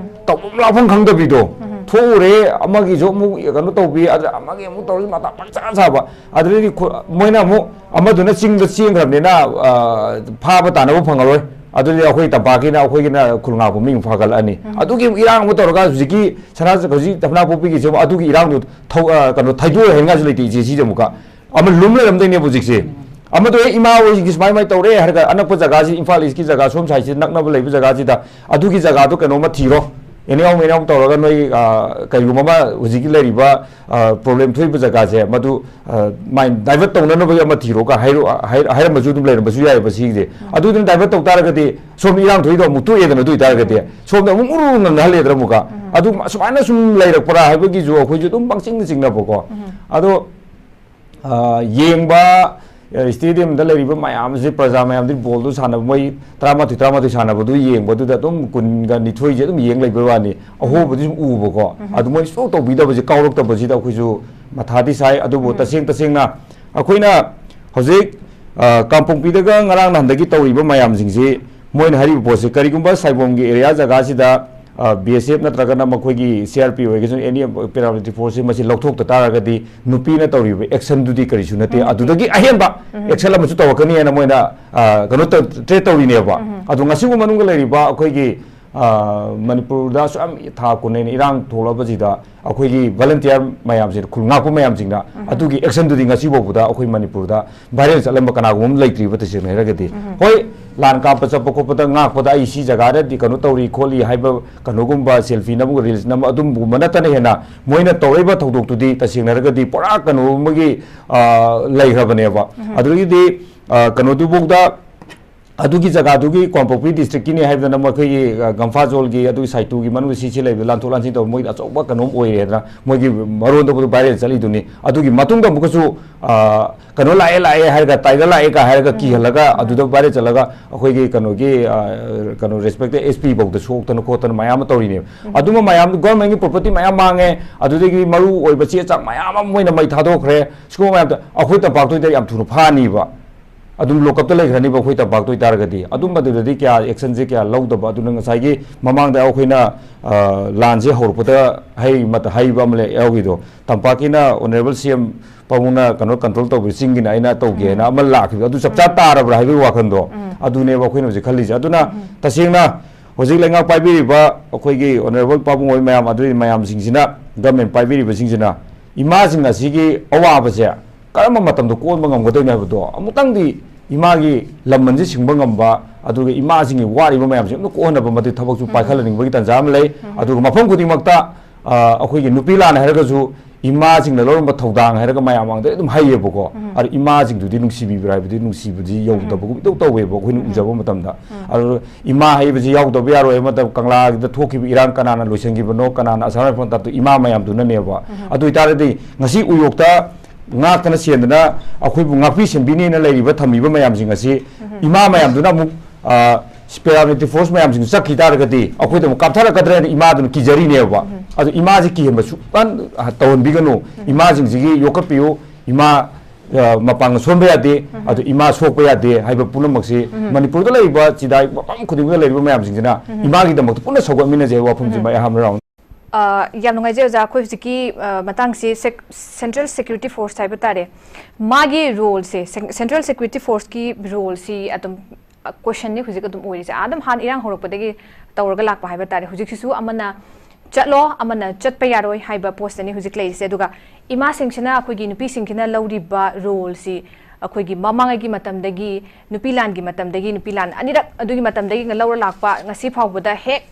ꯇꯧꯐꯝ ꯂꯥꯛꯐꯝ ꯈꯪꯗꯕꯤꯗꯣ꯫ ꯊꯣꯛꯎꯔꯦ, ꯑꯃꯒꯤꯁꯨ ꯑꯃꯨꯛ ꯀꯩꯅꯣ ꯇꯧꯕꯤ, ꯑꯗ ꯑꯃꯒꯤ ꯑꯃꯨꯛ ꯇꯧꯔꯤ, ꯃꯇꯥ ꯄꯪꯁꯥ ꯁꯥꯕ꯫ ꯑꯗꯨꯗꯩꯗꯤ ꯈꯨ-, ꯃꯣꯏꯅ ꯑꯃꯨꯛ ꯑꯃꯗꯨꯅ ꯆꯤꯡꯗ ꯆꯦꯟꯈ꯭ꯔꯕꯅꯤꯅ, ꯑ, ꯐꯥꯕ ꯇꯥꯅꯕ ꯐꯪꯉꯔꯣꯏ꯫ ꯑꯗꯨꯗꯤ ꯑꯩꯈꯣꯏ ꯇꯝꯄꯥꯛꯀꯤꯅ, ꯑꯩꯈꯣꯏꯒꯤꯅ ꯈꯨꯜ ꯉꯥꯛꯄ ꯃꯤ ꯑꯃꯨꯛ ꯐꯥꯒꯠꯂꯛꯑꯅꯤ꯫ ꯎꯝ꯫ ꯑꯗꯨꯒꯤ ꯑꯃꯨꯛ ꯏꯔꯥꯡ ꯑꯃꯨꯛ ꯇꯧꯔꯒ ꯍꯧꯖꯤꯛꯀꯤ ꯁꯅꯥ-, ꯍꯧꯖꯤꯛ ꯇꯝꯐꯅꯥ ꯄꯣꯛꯄꯤꯒꯤꯁꯦ ꯑꯃꯨꯛ ꯑꯗꯨꯒꯤ ꯏꯔꯥꯡꯗꯨ ꯊꯧ-, ꯑ, ꯀꯩꯅꯣ, ꯊꯩꯗꯣꯛꯑꯦ ꯍꯥꯏꯅꯤꯡꯉꯥꯏꯁꯨ ꯂꯩꯇꯦ, ꯏꯆꯦ, ꯁꯤꯁꯦ ꯑꯃꯨꯛꯀ꯫ ꯑꯃ ꯂꯨꯝ ꯂꯩꯔꯝꯗꯣꯏꯅꯦꯕ ꯍꯧꯖꯤꯛꯁꯦ꯫ ꯑꯃꯗꯣ ꯍꯦꯛ ꯏꯃꯥ ꯍꯣꯏꯒꯤ ꯁꯨꯃꯥꯏ ꯁꯨꯃꯥꯏ ꯇꯧꯔꯦ ꯍꯥꯏꯔꯒ ꯑꯅꯛꯄ ꯖꯒꯥꯁꯤ, ꯏꯝꯐꯥꯜ ꯏꯁꯀꯤ ꯖꯒꯥ ꯁꯣꯝ ꯁꯥꯏꯠꯁꯤ ꯅꯛꯅꯕ ꯂꯩꯕ ꯖꯒꯥꯁꯤꯗ ꯑꯗꯨꯒꯤ ꯖꯒꯥꯗꯣ ꯀꯩꯅꯣꯝꯃ ꯊꯤꯔꯣ, ꯑꯦꯅꯤ ꯍꯥꯎ ꯃꯦꯅꯤ ꯍꯥꯎ ꯇꯧꯔꯒ ꯅꯣꯏ, ꯑ, ꯀꯔꯤꯒꯨꯝꯕ ꯑꯃ ꯍꯧꯖꯤꯛꯀꯤ ꯂꯩꯔꯤꯕ, ꯑ, ꯄ꯭ꯔꯣꯕ꯭ꯂꯦꯝ ꯊꯣꯛꯏꯕ ꯖꯒꯥꯁꯦ ꯃꯗꯨ, ꯑ, ꯃꯥꯏꯟ ꯗꯥꯏꯚꯔꯠ ꯇꯧꯅꯅꯕꯒꯤ ꯑꯃ ꯊꯤꯔꯣꯒ ꯍꯥꯏꯔꯨ-, ꯍꯥꯏ-, ꯍꯥꯏꯔꯝꯕꯁꯨ ꯑꯗꯨꯝ ꯂꯩꯔꯝꯕꯁꯨ ꯌꯥꯏꯑꯕ ꯁꯤꯒꯤꯁꯦ꯫ ꯑꯗꯨꯗꯨꯅ ꯗꯥꯏꯚꯔꯠ ꯇꯧ ꯇꯥꯔꯒꯗꯤ ꯁꯣꯝꯗ ꯏꯔꯥꯡ ꯊꯣꯛꯏꯗꯣ ꯑꯃꯨꯛ ꯇꯣꯛꯑꯦꯗꯅ, ꯑꯗꯨ ꯑꯣꯏꯇꯥꯔꯒꯗꯤ ꯁꯣꯝꯗ ꯑꯃꯨꯛ ꯎꯔꯨ ꯉꯪꯅꯍꯜꯂꯦꯗꯅ ꯑꯃꯨꯛꯀ꯫ ꯑꯗꯨ ꯁꯨꯃꯥꯏꯅ ꯁꯨꯝ ꯂꯩꯔꯛꯄ꯭ꯔꯥ ꯍꯥꯏꯕꯒꯤꯁꯨ ꯑꯩꯈꯣꯏꯁꯨ ꯑꯗꯨꯝ ꯄꯪꯆꯤꯡꯗ ꯆꯤꯡꯅꯕꯀꯣ꯫ ꯑꯗꯣ ꯑ, ꯌꯦꯡꯕ, ꯑ, ꯁ꯭ꯇꯦꯗꯤꯌꯝꯗ ꯂꯩꯔꯤꯕ ꯃꯌꯥꯝꯁꯦ, ꯄ꯭ꯔꯖꯥ ꯃꯌꯥꯝꯗꯤ ꯕꯣꯜꯗꯨ ꯁꯥꯟꯅꯕ, ꯃꯣꯏ ꯇꯔꯥꯃꯥꯊꯣꯏ, ꯇꯔꯥꯃꯥꯊꯣꯏ ꯁꯥꯟꯅꯕꯗꯨ ꯌꯦꯡꯕꯗꯨꯗ ꯑꯗꯨꯝ ꯀꯨꯟꯒ ꯅꯤꯊꯣꯏꯁꯦ ꯑꯗꯨꯝ ꯌꯦꯡ ꯂꯩꯕꯩ ꯋꯥꯅꯤ꯫ ꯑꯍꯣꯕꯗꯤ ꯁꯨꯝ ꯎꯕꯀꯣ꯫ ꯑꯗꯨ ꯃꯣꯏ ꯁꯨꯡꯇꯧ ꯇꯧꯕꯤꯗꯕꯁꯦ, ꯀꯥꯎꯔꯛꯇꯕꯁꯤꯗ ꯑꯩꯈꯣꯏꯁꯨ ꯃꯊꯥꯗꯤ ꯁꯥꯏ꯫ ꯑꯗꯨꯕꯨ ꯇꯁꯦꯡ ꯇꯁꯦꯡꯅ ꯑꯩꯈꯣꯏꯅ ꯍꯧꯖꯤꯛ, ꯑ, ꯀꯥꯡꯄꯣꯛꯄꯤꯗꯒ ꯉꯔꯥꯡ ꯅꯍꯥꯟꯗꯒꯤ ꯇꯧꯔꯤꯕ ꯃꯌꯥꯝꯁꯤꯡꯁꯤ, ꯃꯣꯏꯅ ꯍꯥꯏꯔꯤꯕ ꯄꯣꯠꯁꯤ, ꯀꯔꯤꯒꯨꯝꯕ ꯁꯥꯏꯕꯣꯝꯒꯤ ꯑꯦꯔꯤꯌꯥ ꯖꯒꯥꯁꯤꯗ, ꯑ, ꯕꯤ ꯑꯦꯁ ꯑꯦꯐ ꯅꯠꯇ꯭ꯔꯒꯅ ꯃꯈꯣꯏꯒꯤ ꯁꯤ ꯑꯥꯔ ꯄꯤ ꯑꯣꯏꯔꯒꯁꯨ, ꯑꯦꯅꯤ ꯄꯦꯔꯥꯃꯤꯂꯤꯇꯔꯤ ꯐꯣꯔꯁꯁꯤ ꯃꯁꯤ ꯂꯧꯊꯣꯛꯇ ꯇꯥꯔꯒꯗꯤ ꯅꯨꯄꯤꯅ ꯇꯧꯔꯤꯕ ꯑꯦꯛꯁꯟꯗꯨꯗꯤ ꯀꯔꯤꯁꯨ ꯅꯠꯇꯦ꯫ ꯑꯗꯨꯗꯒꯤ ꯑꯍꯦꯟꯕ ꯑꯦꯛꯁꯟ ꯑꯃꯁꯨ ꯇꯧꯔꯛꯀꯅꯤ ꯍꯥꯏꯅ ꯃꯣꯏꯅ, ꯑ, ꯀꯩꯅꯣ ꯇꯧ-, ꯇ꯭ꯔꯦꯠ ꯇꯧꯔꯤꯅꯦꯕ꯫ ꯑꯗꯣ ꯉꯁꯤꯕꯨ ꯃꯅꯨꯡꯗ ꯂꯩꯔꯤꯕ ꯑꯩꯈꯣꯏꯒꯤ, ꯑ, ꯃꯅꯤꯄꯨꯔꯗ ꯑꯁꯨꯛ ꯌꯥꯝ ꯊꯥ ꯀꯨꯟ ꯍꯦꯟꯅ ꯏꯔꯥꯡ ꯊꯣꯛꯂꯛꯄꯁꯤꯗ ꯑꯩꯈꯣꯏꯒꯤ ꯚꯣꯂꯨꯟꯇꯤꯌꯔ ꯃꯌꯥꯝꯁꯤꯅ, ꯈꯨꯜ ꯉꯥꯛꯄ ꯃꯌꯥꯝꯁꯤꯡꯅ ꯑꯗꯨꯒꯤ ꯑꯦꯛꯁꯟꯗꯨꯗꯤ ꯉꯁꯤ ꯐꯥꯎꯕꯗ ꯑꯩꯈꯣꯏ ꯃꯅꯤꯄꯨꯔꯗ ꯚꯥꯏꯔꯦꯜ ꯆꯠꯂꯝꯕ ꯀꯅꯥꯒꯨꯝꯕ ꯑꯃ ꯂꯩꯇ꯭ꯔꯤꯕ, ꯇꯁꯦꯡꯅ ꯍꯥꯏꯔꯒꯗꯤ꯫ ꯍꯣꯏ, ꯂꯥꯟ ꯀꯥꯞꯄ ꯆꯠꯄ ꯈꯣꯠꯄꯗ ꯉꯥꯛꯄꯗ ꯑꯩ ꯁꯤ ꯖꯒꯥꯗꯗꯤ ꯀꯩꯅꯣ ꯇꯧꯔꯤ ꯈꯣꯠꯂꯤ ꯍꯥꯏꯕ ꯀꯩꯅꯣꯒꯨꯝꯕ, ꯁꯦꯜꯐꯤ ꯅꯝꯕ, ꯔꯤꯜꯁ ꯅꯝꯕ ꯑꯗꯨꯒꯨꯝꯕ ꯅꯠꯇꯅ ꯍꯦꯟꯅ ꯃꯣꯏꯅ ꯇꯧꯔꯛꯏꯕ ꯊꯧꯗꯣꯛꯇꯨꯗꯤ ꯇꯁꯦꯡꯅ ꯍꯥꯏꯔꯒꯗꯤ ꯄꯨꯔꯥ ꯀꯩꯅꯣ ꯑꯃꯒꯤ, ꯑ, ꯂꯩꯈ꯭ꯔꯕꯅꯦꯕ꯫ ꯑꯗꯨꯗꯒꯤꯗꯤ, ꯑ, ꯀꯩꯅꯣꯗꯨꯐꯥꯎꯗ ꯑꯗꯨꯒꯤ ꯖꯒꯥꯗꯨꯒꯤ ꯀꯥꯡꯄꯣꯛꯄꯤ ꯗꯤꯁꯇ꯭ꯔꯤꯛꯀꯤꯅꯤ ꯍꯥꯏꯕꯗꯅ ꯃꯈꯣꯏꯒꯤ, ꯑ, ꯒꯝꯐꯥꯖꯣꯜꯒꯤ ꯑꯗꯨꯒꯤ ꯁꯥꯏꯇꯨꯒꯤ ꯃꯅꯨꯡꯗ ꯁꯤ ꯁꯤ ꯂꯩꯕꯗ ꯂꯥꯟꯊꯣꯛ ꯂꯥꯟꯁꯤꯟ ꯇꯧꯕ ꯃꯣꯏꯗꯤ ꯑꯆꯧꯕ ꯀꯩꯅꯣꯝ ꯑꯣꯏꯔꯦꯗꯅ ꯃꯣꯏꯒꯤ ꯃꯔꯣꯟꯗꯕꯨ ꯚꯥꯏꯔꯦꯜ ꯆꯠꯂꯤꯗꯨꯅꯤ꯫ ꯑꯗꯨꯒꯤ ꯃꯇꯨꯡꯗ ꯑꯃꯨꯛꯀꯁꯨ, ꯑ, ꯀꯩꯅꯣ ꯂꯥꯛꯑꯦ, ꯂꯥꯛꯑꯦ ꯍꯥꯏꯔꯒ, ꯇꯥꯏꯒꯔ ꯂꯥꯛꯑꯦ ꯀꯥꯏ ꯍꯥꯏꯔꯒ ꯀꯤꯍꯜꯂꯒ ꯑꯗꯨꯗ ꯚꯥꯏꯔꯦꯜ ꯆꯠꯂꯒ ꯑꯩꯈꯣꯏꯒꯤ ꯀꯩꯅꯣꯒꯤ, ꯑ, ꯀꯩꯅꯣ ꯔꯦꯁꯄꯦꯛꯇꯦꯠ ꯑꯦꯁ ꯄꯤ ꯐꯥꯎꯗ ꯁꯣꯛꯇꯅ ꯈꯣꯠꯇꯅ ꯃꯌꯥꯝ ꯑꯃ ꯇꯧꯔꯤꯅꯦꯕ꯫ ꯑꯗꯨꯝꯕ ꯃꯌꯥꯝꯗꯨ ꯒꯣꯔꯃꯦꯟꯒꯤ ꯄ꯭ꯔꯣꯄꯔꯇꯤ ꯃꯌꯥꯝ ꯃꯥꯡꯉꯦ, ꯑꯗꯨꯗꯒꯤ ꯃꯔꯨ ꯑꯣꯏꯕ ꯆꯦ ꯆꯥꯡ ꯃꯌꯥꯝ ꯑꯃ ꯃꯣꯏꯅ ꯃꯩ ꯊꯥꯗꯣꯛꯈ꯭ꯔꯦ꯫ ꯁꯤꯒꯨꯝꯕ ꯃꯌꯥꯝꯗꯣ ꯑꯩꯈꯣꯏ ꯇꯝꯄꯥꯛꯇꯨꯗ ꯌꯥꯝ ꯊꯨꯅ ꯐꯥꯅꯤꯕ꯫ ꯑꯗꯨꯝ ꯂꯣꯀꯞꯇ ꯂꯩꯈ꯭ꯔꯅꯤꯕ ꯑꯩꯈꯣꯏ ꯇꯝꯄꯥꯛꯇ ꯑꯣꯏꯇꯥꯔꯒꯗꯤ꯫ ꯑꯗꯨꯝꯕꯗꯨꯗꯗꯤ ꯀꯌꯥ ꯑꯦꯛꯁꯟꯁꯦ ꯀꯌꯥ ꯂꯧꯗꯕ꯫ ꯑꯗꯨꯅ ꯉꯁꯥꯏꯒꯤ ꯃꯃꯥꯡꯗ ꯑꯩꯈꯣꯏꯅ, ꯑ, ꯂꯥꯟꯁꯦ ꯍꯧꯔꯛꯄꯗ ꯍꯩ ꯃꯇ-, ꯍꯩꯕ ꯑꯃ ꯂꯩ ꯌꯥꯎꯈꯤꯗꯣ, ꯇꯝꯄꯥꯛꯀꯤꯅ ꯑꯣꯅꯔꯦꯕꯜ ꯁꯤ ꯑꯦꯝ ꯄꯥꯕꯨꯡꯅ ꯀꯩꯅꯣ ꯀꯟꯇ꯭ꯔꯣꯜ ꯇꯧꯕ ꯆꯤꯡꯒꯤꯅ ꯑꯩꯅ ꯇꯧꯒꯦꯅ ꯎꯝ꯫ ꯑꯃ ꯂꯥꯛꯈꯤꯕꯗꯣ, ꯑꯗꯨ ꯆꯞ ꯆꯥ ꯎꯝ꯫ ꯇꯥꯔꯕ꯭ꯔꯥ ꯍꯥꯏꯕꯒꯤ ꯋꯥꯈꯜꯗꯣ, ꯎꯝ꯫ ꯑꯗꯨꯅꯦꯕ ꯑꯩꯈꯣꯏꯅ ꯍꯧꯖꯤꯛ ꯈꯜꯂꯤꯁꯦ꯫ ꯑꯗꯨꯅ ꯎꯝ꯫ ꯇꯁꯦꯡꯅ ꯍꯧꯖꯤꯛ ꯂꯩꯉꯥꯛ ꯄꯥꯏꯕꯤꯔꯤꯕ ꯑꯩꯈꯣꯏꯒꯤ ꯑꯣꯅꯔꯦꯕꯜ ꯄꯥꯕꯨꯡ ꯑꯣꯏ ꯃꯌꯥꯝ, ꯑꯗꯨꯒꯤ ꯃꯌꯥꯝꯁꯤꯡꯁꯤꯅ, ꯒꯃꯦꯟ ꯄꯥꯏꯕꯤꯔꯤꯕꯁꯤꯡꯁꯤꯅ ꯏꯃꯥꯁꯤꯡ ꯑꯁꯤꯒꯤ ꯑꯋꯥꯕꯁꯦ ꯀꯔꯝꯕ ꯃꯇꯝꯗ ꯀꯣꯟꯕ ꯉꯝꯒꯗꯣꯏꯅꯣ ꯍꯥꯏꯕꯗꯣ ꯑꯃꯨꯛꯇꯪꯗꯤ ꯏꯃꯥꯒꯤ ꯂꯃꯟꯁꯤ ꯁꯤꯡꯕ ꯉꯝꯕ, ꯑꯗꯨꯒ ꯏꯃꯥꯁꯤꯡꯒꯤ ꯋꯥꯔꯤꯕ ꯃꯌꯥꯝꯁꯦ ꯑꯝꯇ ꯀꯣꯛꯍꯟꯅꯕ ꯃꯗꯨ ꯊꯕꯛꯁꯨ ꯎꯝ꯫ ꯄꯥꯏꯈꯠꯍꯟꯅꯤꯡꯕꯒꯤ ꯇꯥꯟꯖꯥ ꯑꯃ ꯂꯩ꯫ ꯎꯝ꯫ ꯑꯗꯨꯒ ꯃꯐꯝ ꯈꯨꯗꯤꯡꯃꯛꯇ, ꯑ, ꯑꯩꯈꯣꯏꯒꯤ ꯅꯨꯄꯤ ꯂꯥꯟ ꯍꯥꯏꯔꯒꯁꯨ ꯏꯃꯥꯁꯤꯡꯅ ꯂꯧꯔꯝꯕ ꯊꯧꯗꯥꯡ ꯍꯥꯏꯔꯒ ꯃꯌꯥꯝ ꯃꯥꯡꯗ ꯑꯗꯨꯝ ꯍꯩꯌꯦꯕꯀꯣ꯫ ꯎꯝ꯫ ꯑꯗꯣ ꯏꯃꯥꯁꯤꯡꯗꯨꯗꯤ ꯅꯨꯡꯁꯤꯕꯤꯕ꯭ꯔꯥ ꯍꯥꯏꯕꯗꯤ ꯅꯨꯡꯁꯤꯕꯗꯤ ꯌꯧꯗꯕꯒꯨꯝ ꯏꯇꯧ ꯇꯧꯋꯦꯕ ꯑꯩꯈꯣꯏꯅ ꯎꯝ꯫ ꯎꯖꯕ ꯃꯇꯝꯗ꯫ ꯎꯝ꯫ ꯑꯗꯣ ꯏꯃꯥ ꯍꯥꯏꯕꯁꯤ ꯌꯥꯎꯗꯕ ꯌꯥꯔꯣꯏ꯫ ꯑꯃꯗ ꯀꯪꯂꯥꯒꯤꯗ ꯊꯣꯛꯈꯤꯕ ꯏꯔꯥꯡ ꯀꯅꯥꯅ ꯂꯣꯏꯁꯤꯟꯈꯤꯕꯅꯣ, ꯀꯅꯥꯅ ꯑꯁꯥꯝ ꯔꯥꯏꯐꯜ ꯇꯥꯞꯇꯣ ꯏꯃꯥ ꯃꯌꯥꯝꯗꯨꯅꯅꯦꯕ꯫ ꯎꯝ꯫ ꯑꯗꯨ ꯑꯣꯏꯇꯥꯔꯗꯤ ꯉꯁꯤ ꯎꯌꯣꯛꯇ ꯉꯥꯛꯇꯅ ꯁꯦꯟꯗꯅ ꯑꯩꯈꯣꯏꯕꯨ ꯉꯥꯛꯄꯤ ꯁꯦꯟꯕꯤꯅꯦꯅ ꯂꯩꯔꯤꯕ ꯊꯝꯃꯤꯕ ꯃꯌꯥꯝꯁꯤꯡ ꯑꯁꯤ ꯎꯝ꯫ ꯏꯃꯥ ꯃꯌꯥꯝꯗꯨꯅ ꯑꯃꯨꯛ, ꯑ, ꯄꯦꯔꯥꯃꯤꯂꯤꯇꯔꯤ ꯐꯣꯔꯁ ꯃꯌꯥꯝꯁꯤꯡ ꯆꯠꯈꯤ ꯇꯥꯔꯒꯗꯤ ꯑꯩꯈꯣꯏꯗ ꯑꯃꯨꯛ ꯀꯥꯞꯊꯔꯛꯀꯗ꯭ꯔꯥ ꯍꯥꯏꯅ ꯏꯃꯥꯗꯨꯅ ꯀꯤꯖꯔꯤꯅꯦꯕ꯫ ꯎꯝ꯫ ꯑꯗꯨ ꯏꯃꯥꯁꯤ ꯀꯤꯍꯟꯕ ꯁꯨꯛꯄꯟ ꯇꯧꯍꯟꯕꯤꯒꯅꯨ꯫ ꯎꯝ꯫ ꯏꯃꯥꯁꯤꯡꯁꯤꯒꯤ ꯌꯣꯛꯈꯠꯄꯤꯌꯨ꯫ ꯏꯃꯥ, ꯑ, ꯃꯄꯥꯡꯒꯜ ꯁꯣꯟꯕ ꯌꯥꯗꯦ, ꯎꯝ꯫ ꯑꯗꯨ ꯏꯃꯥ ꯁꯣꯛꯄ ꯌꯥꯗꯦ ꯍꯥꯏꯕ ꯄꯨꯝꯅꯃꯛꯁꯤ ꯎꯝ꯫ ꯃꯅꯤꯄꯨꯔꯗ ꯂꯩꯔꯤꯕ ꯆꯤꯗꯥꯏ ꯃꯐꯝ ꯈꯨꯗꯤꯡꯃꯛꯇ ꯂꯩꯔꯤꯕ ꯃꯌꯥꯝꯁꯤꯡꯁꯤꯅ ꯎꯝ꯫ ꯏꯃꯥꯒꯤꯗꯃꯛꯇ ꯄꯨꯟꯅ ꯁꯧꯒꯠꯃꯤꯟꯅꯁꯦ ꯍꯥꯏꯕ ꯋꯥꯐꯝꯁꯤꯃ ꯎꯝ꯫ ꯑꯩ ꯑꯍꯥꯟꯕ ꯔꯥꯎꯟ꯫ ꯑ, ꯌꯥꯝ ꯅꯨꯡꯉꯥꯏꯖꯩ ꯑꯣꯖꯥ꯫ ꯑꯩꯈꯣꯏ ꯍꯧꯖꯤꯛꯀꯤ, ꯑ, ꯃꯇꯥꯡꯁꯤ ꯁꯦꯛ-, ꯁꯦꯟꯇ꯭ꯔꯦꯜ ꯁꯦꯀ꯭ꯌꯨꯔꯤꯇꯤ ꯐꯣꯔꯁ ꯍꯥꯏꯕ ꯇꯥꯔꯦ, ꯃꯥꯒꯤ ꯔꯣꯜꯁꯦ, ꯁꯦꯟ-, ꯁꯦꯟꯇ꯭ꯔꯦꯜ ꯁꯦꯀ꯭ꯌꯨꯔꯤꯇꯤ ꯐꯣꯔꯁꯀꯤ ꯔꯣꯜꯁꯤ ꯑꯗꯨꯝ, ꯑ, ꯀꯣꯏꯁꯟꯅꯤ ꯍꯧꯖꯤꯛ ꯑꯗꯨꯝ ꯑꯣꯏꯔꯤꯁꯦ꯫ ꯑꯗꯨꯝ ꯍꯥꯟꯅ ꯏꯔꯥꯡ ꯍꯧꯔꯛꯄꯗꯒꯤ ꯇꯧꯔꯒ ꯂꯥꯛꯄ ꯍꯥꯏꯕ ꯇꯥꯔꯦ꯫ ꯍꯧꯖꯤꯛꯁꯤꯁꯨ ꯑꯃꯅ ꯆꯠꯂꯣ, ꯑꯃꯅ ꯆꯠꯄ ꯌꯥꯔꯣꯏ ꯍꯥꯏꯕ ꯄꯣꯁꯇꯅꯤ ꯍꯧꯖꯤꯛ ꯂꯩꯔꯤꯁꯦ꯫ ꯑꯗꯨꯒ ꯏꯃꯥꯁꯤꯡꯁꯤꯅ, ꯑꯩꯈꯣꯏꯒꯤ ꯅꯨꯄꯤꯁꯤꯡꯁꯤꯅ ꯂꯧꯔꯤꯕ ꯔꯣꯜꯁꯤ ꯑꯩꯈꯣꯏꯒꯤ ꯃꯃꯥꯡꯉꯩꯒꯤ ꯃꯇꯝꯗꯒꯤ, ꯅꯨꯄꯤ ꯂꯥꯟꯒꯤ ꯃꯇꯝꯗꯒꯤ, ꯅꯨꯄꯤ ꯂꯥꯟ ꯑꯅꯤꯔꯛ ꯑꯗꯨꯒꯤ ꯃꯇꯝꯗꯒꯤ ꯂꯧꯔ ꯂꯥꯛꯄ ꯉꯁꯤ ꯐꯥꯎꯕꯗ ꯍꯦꯛ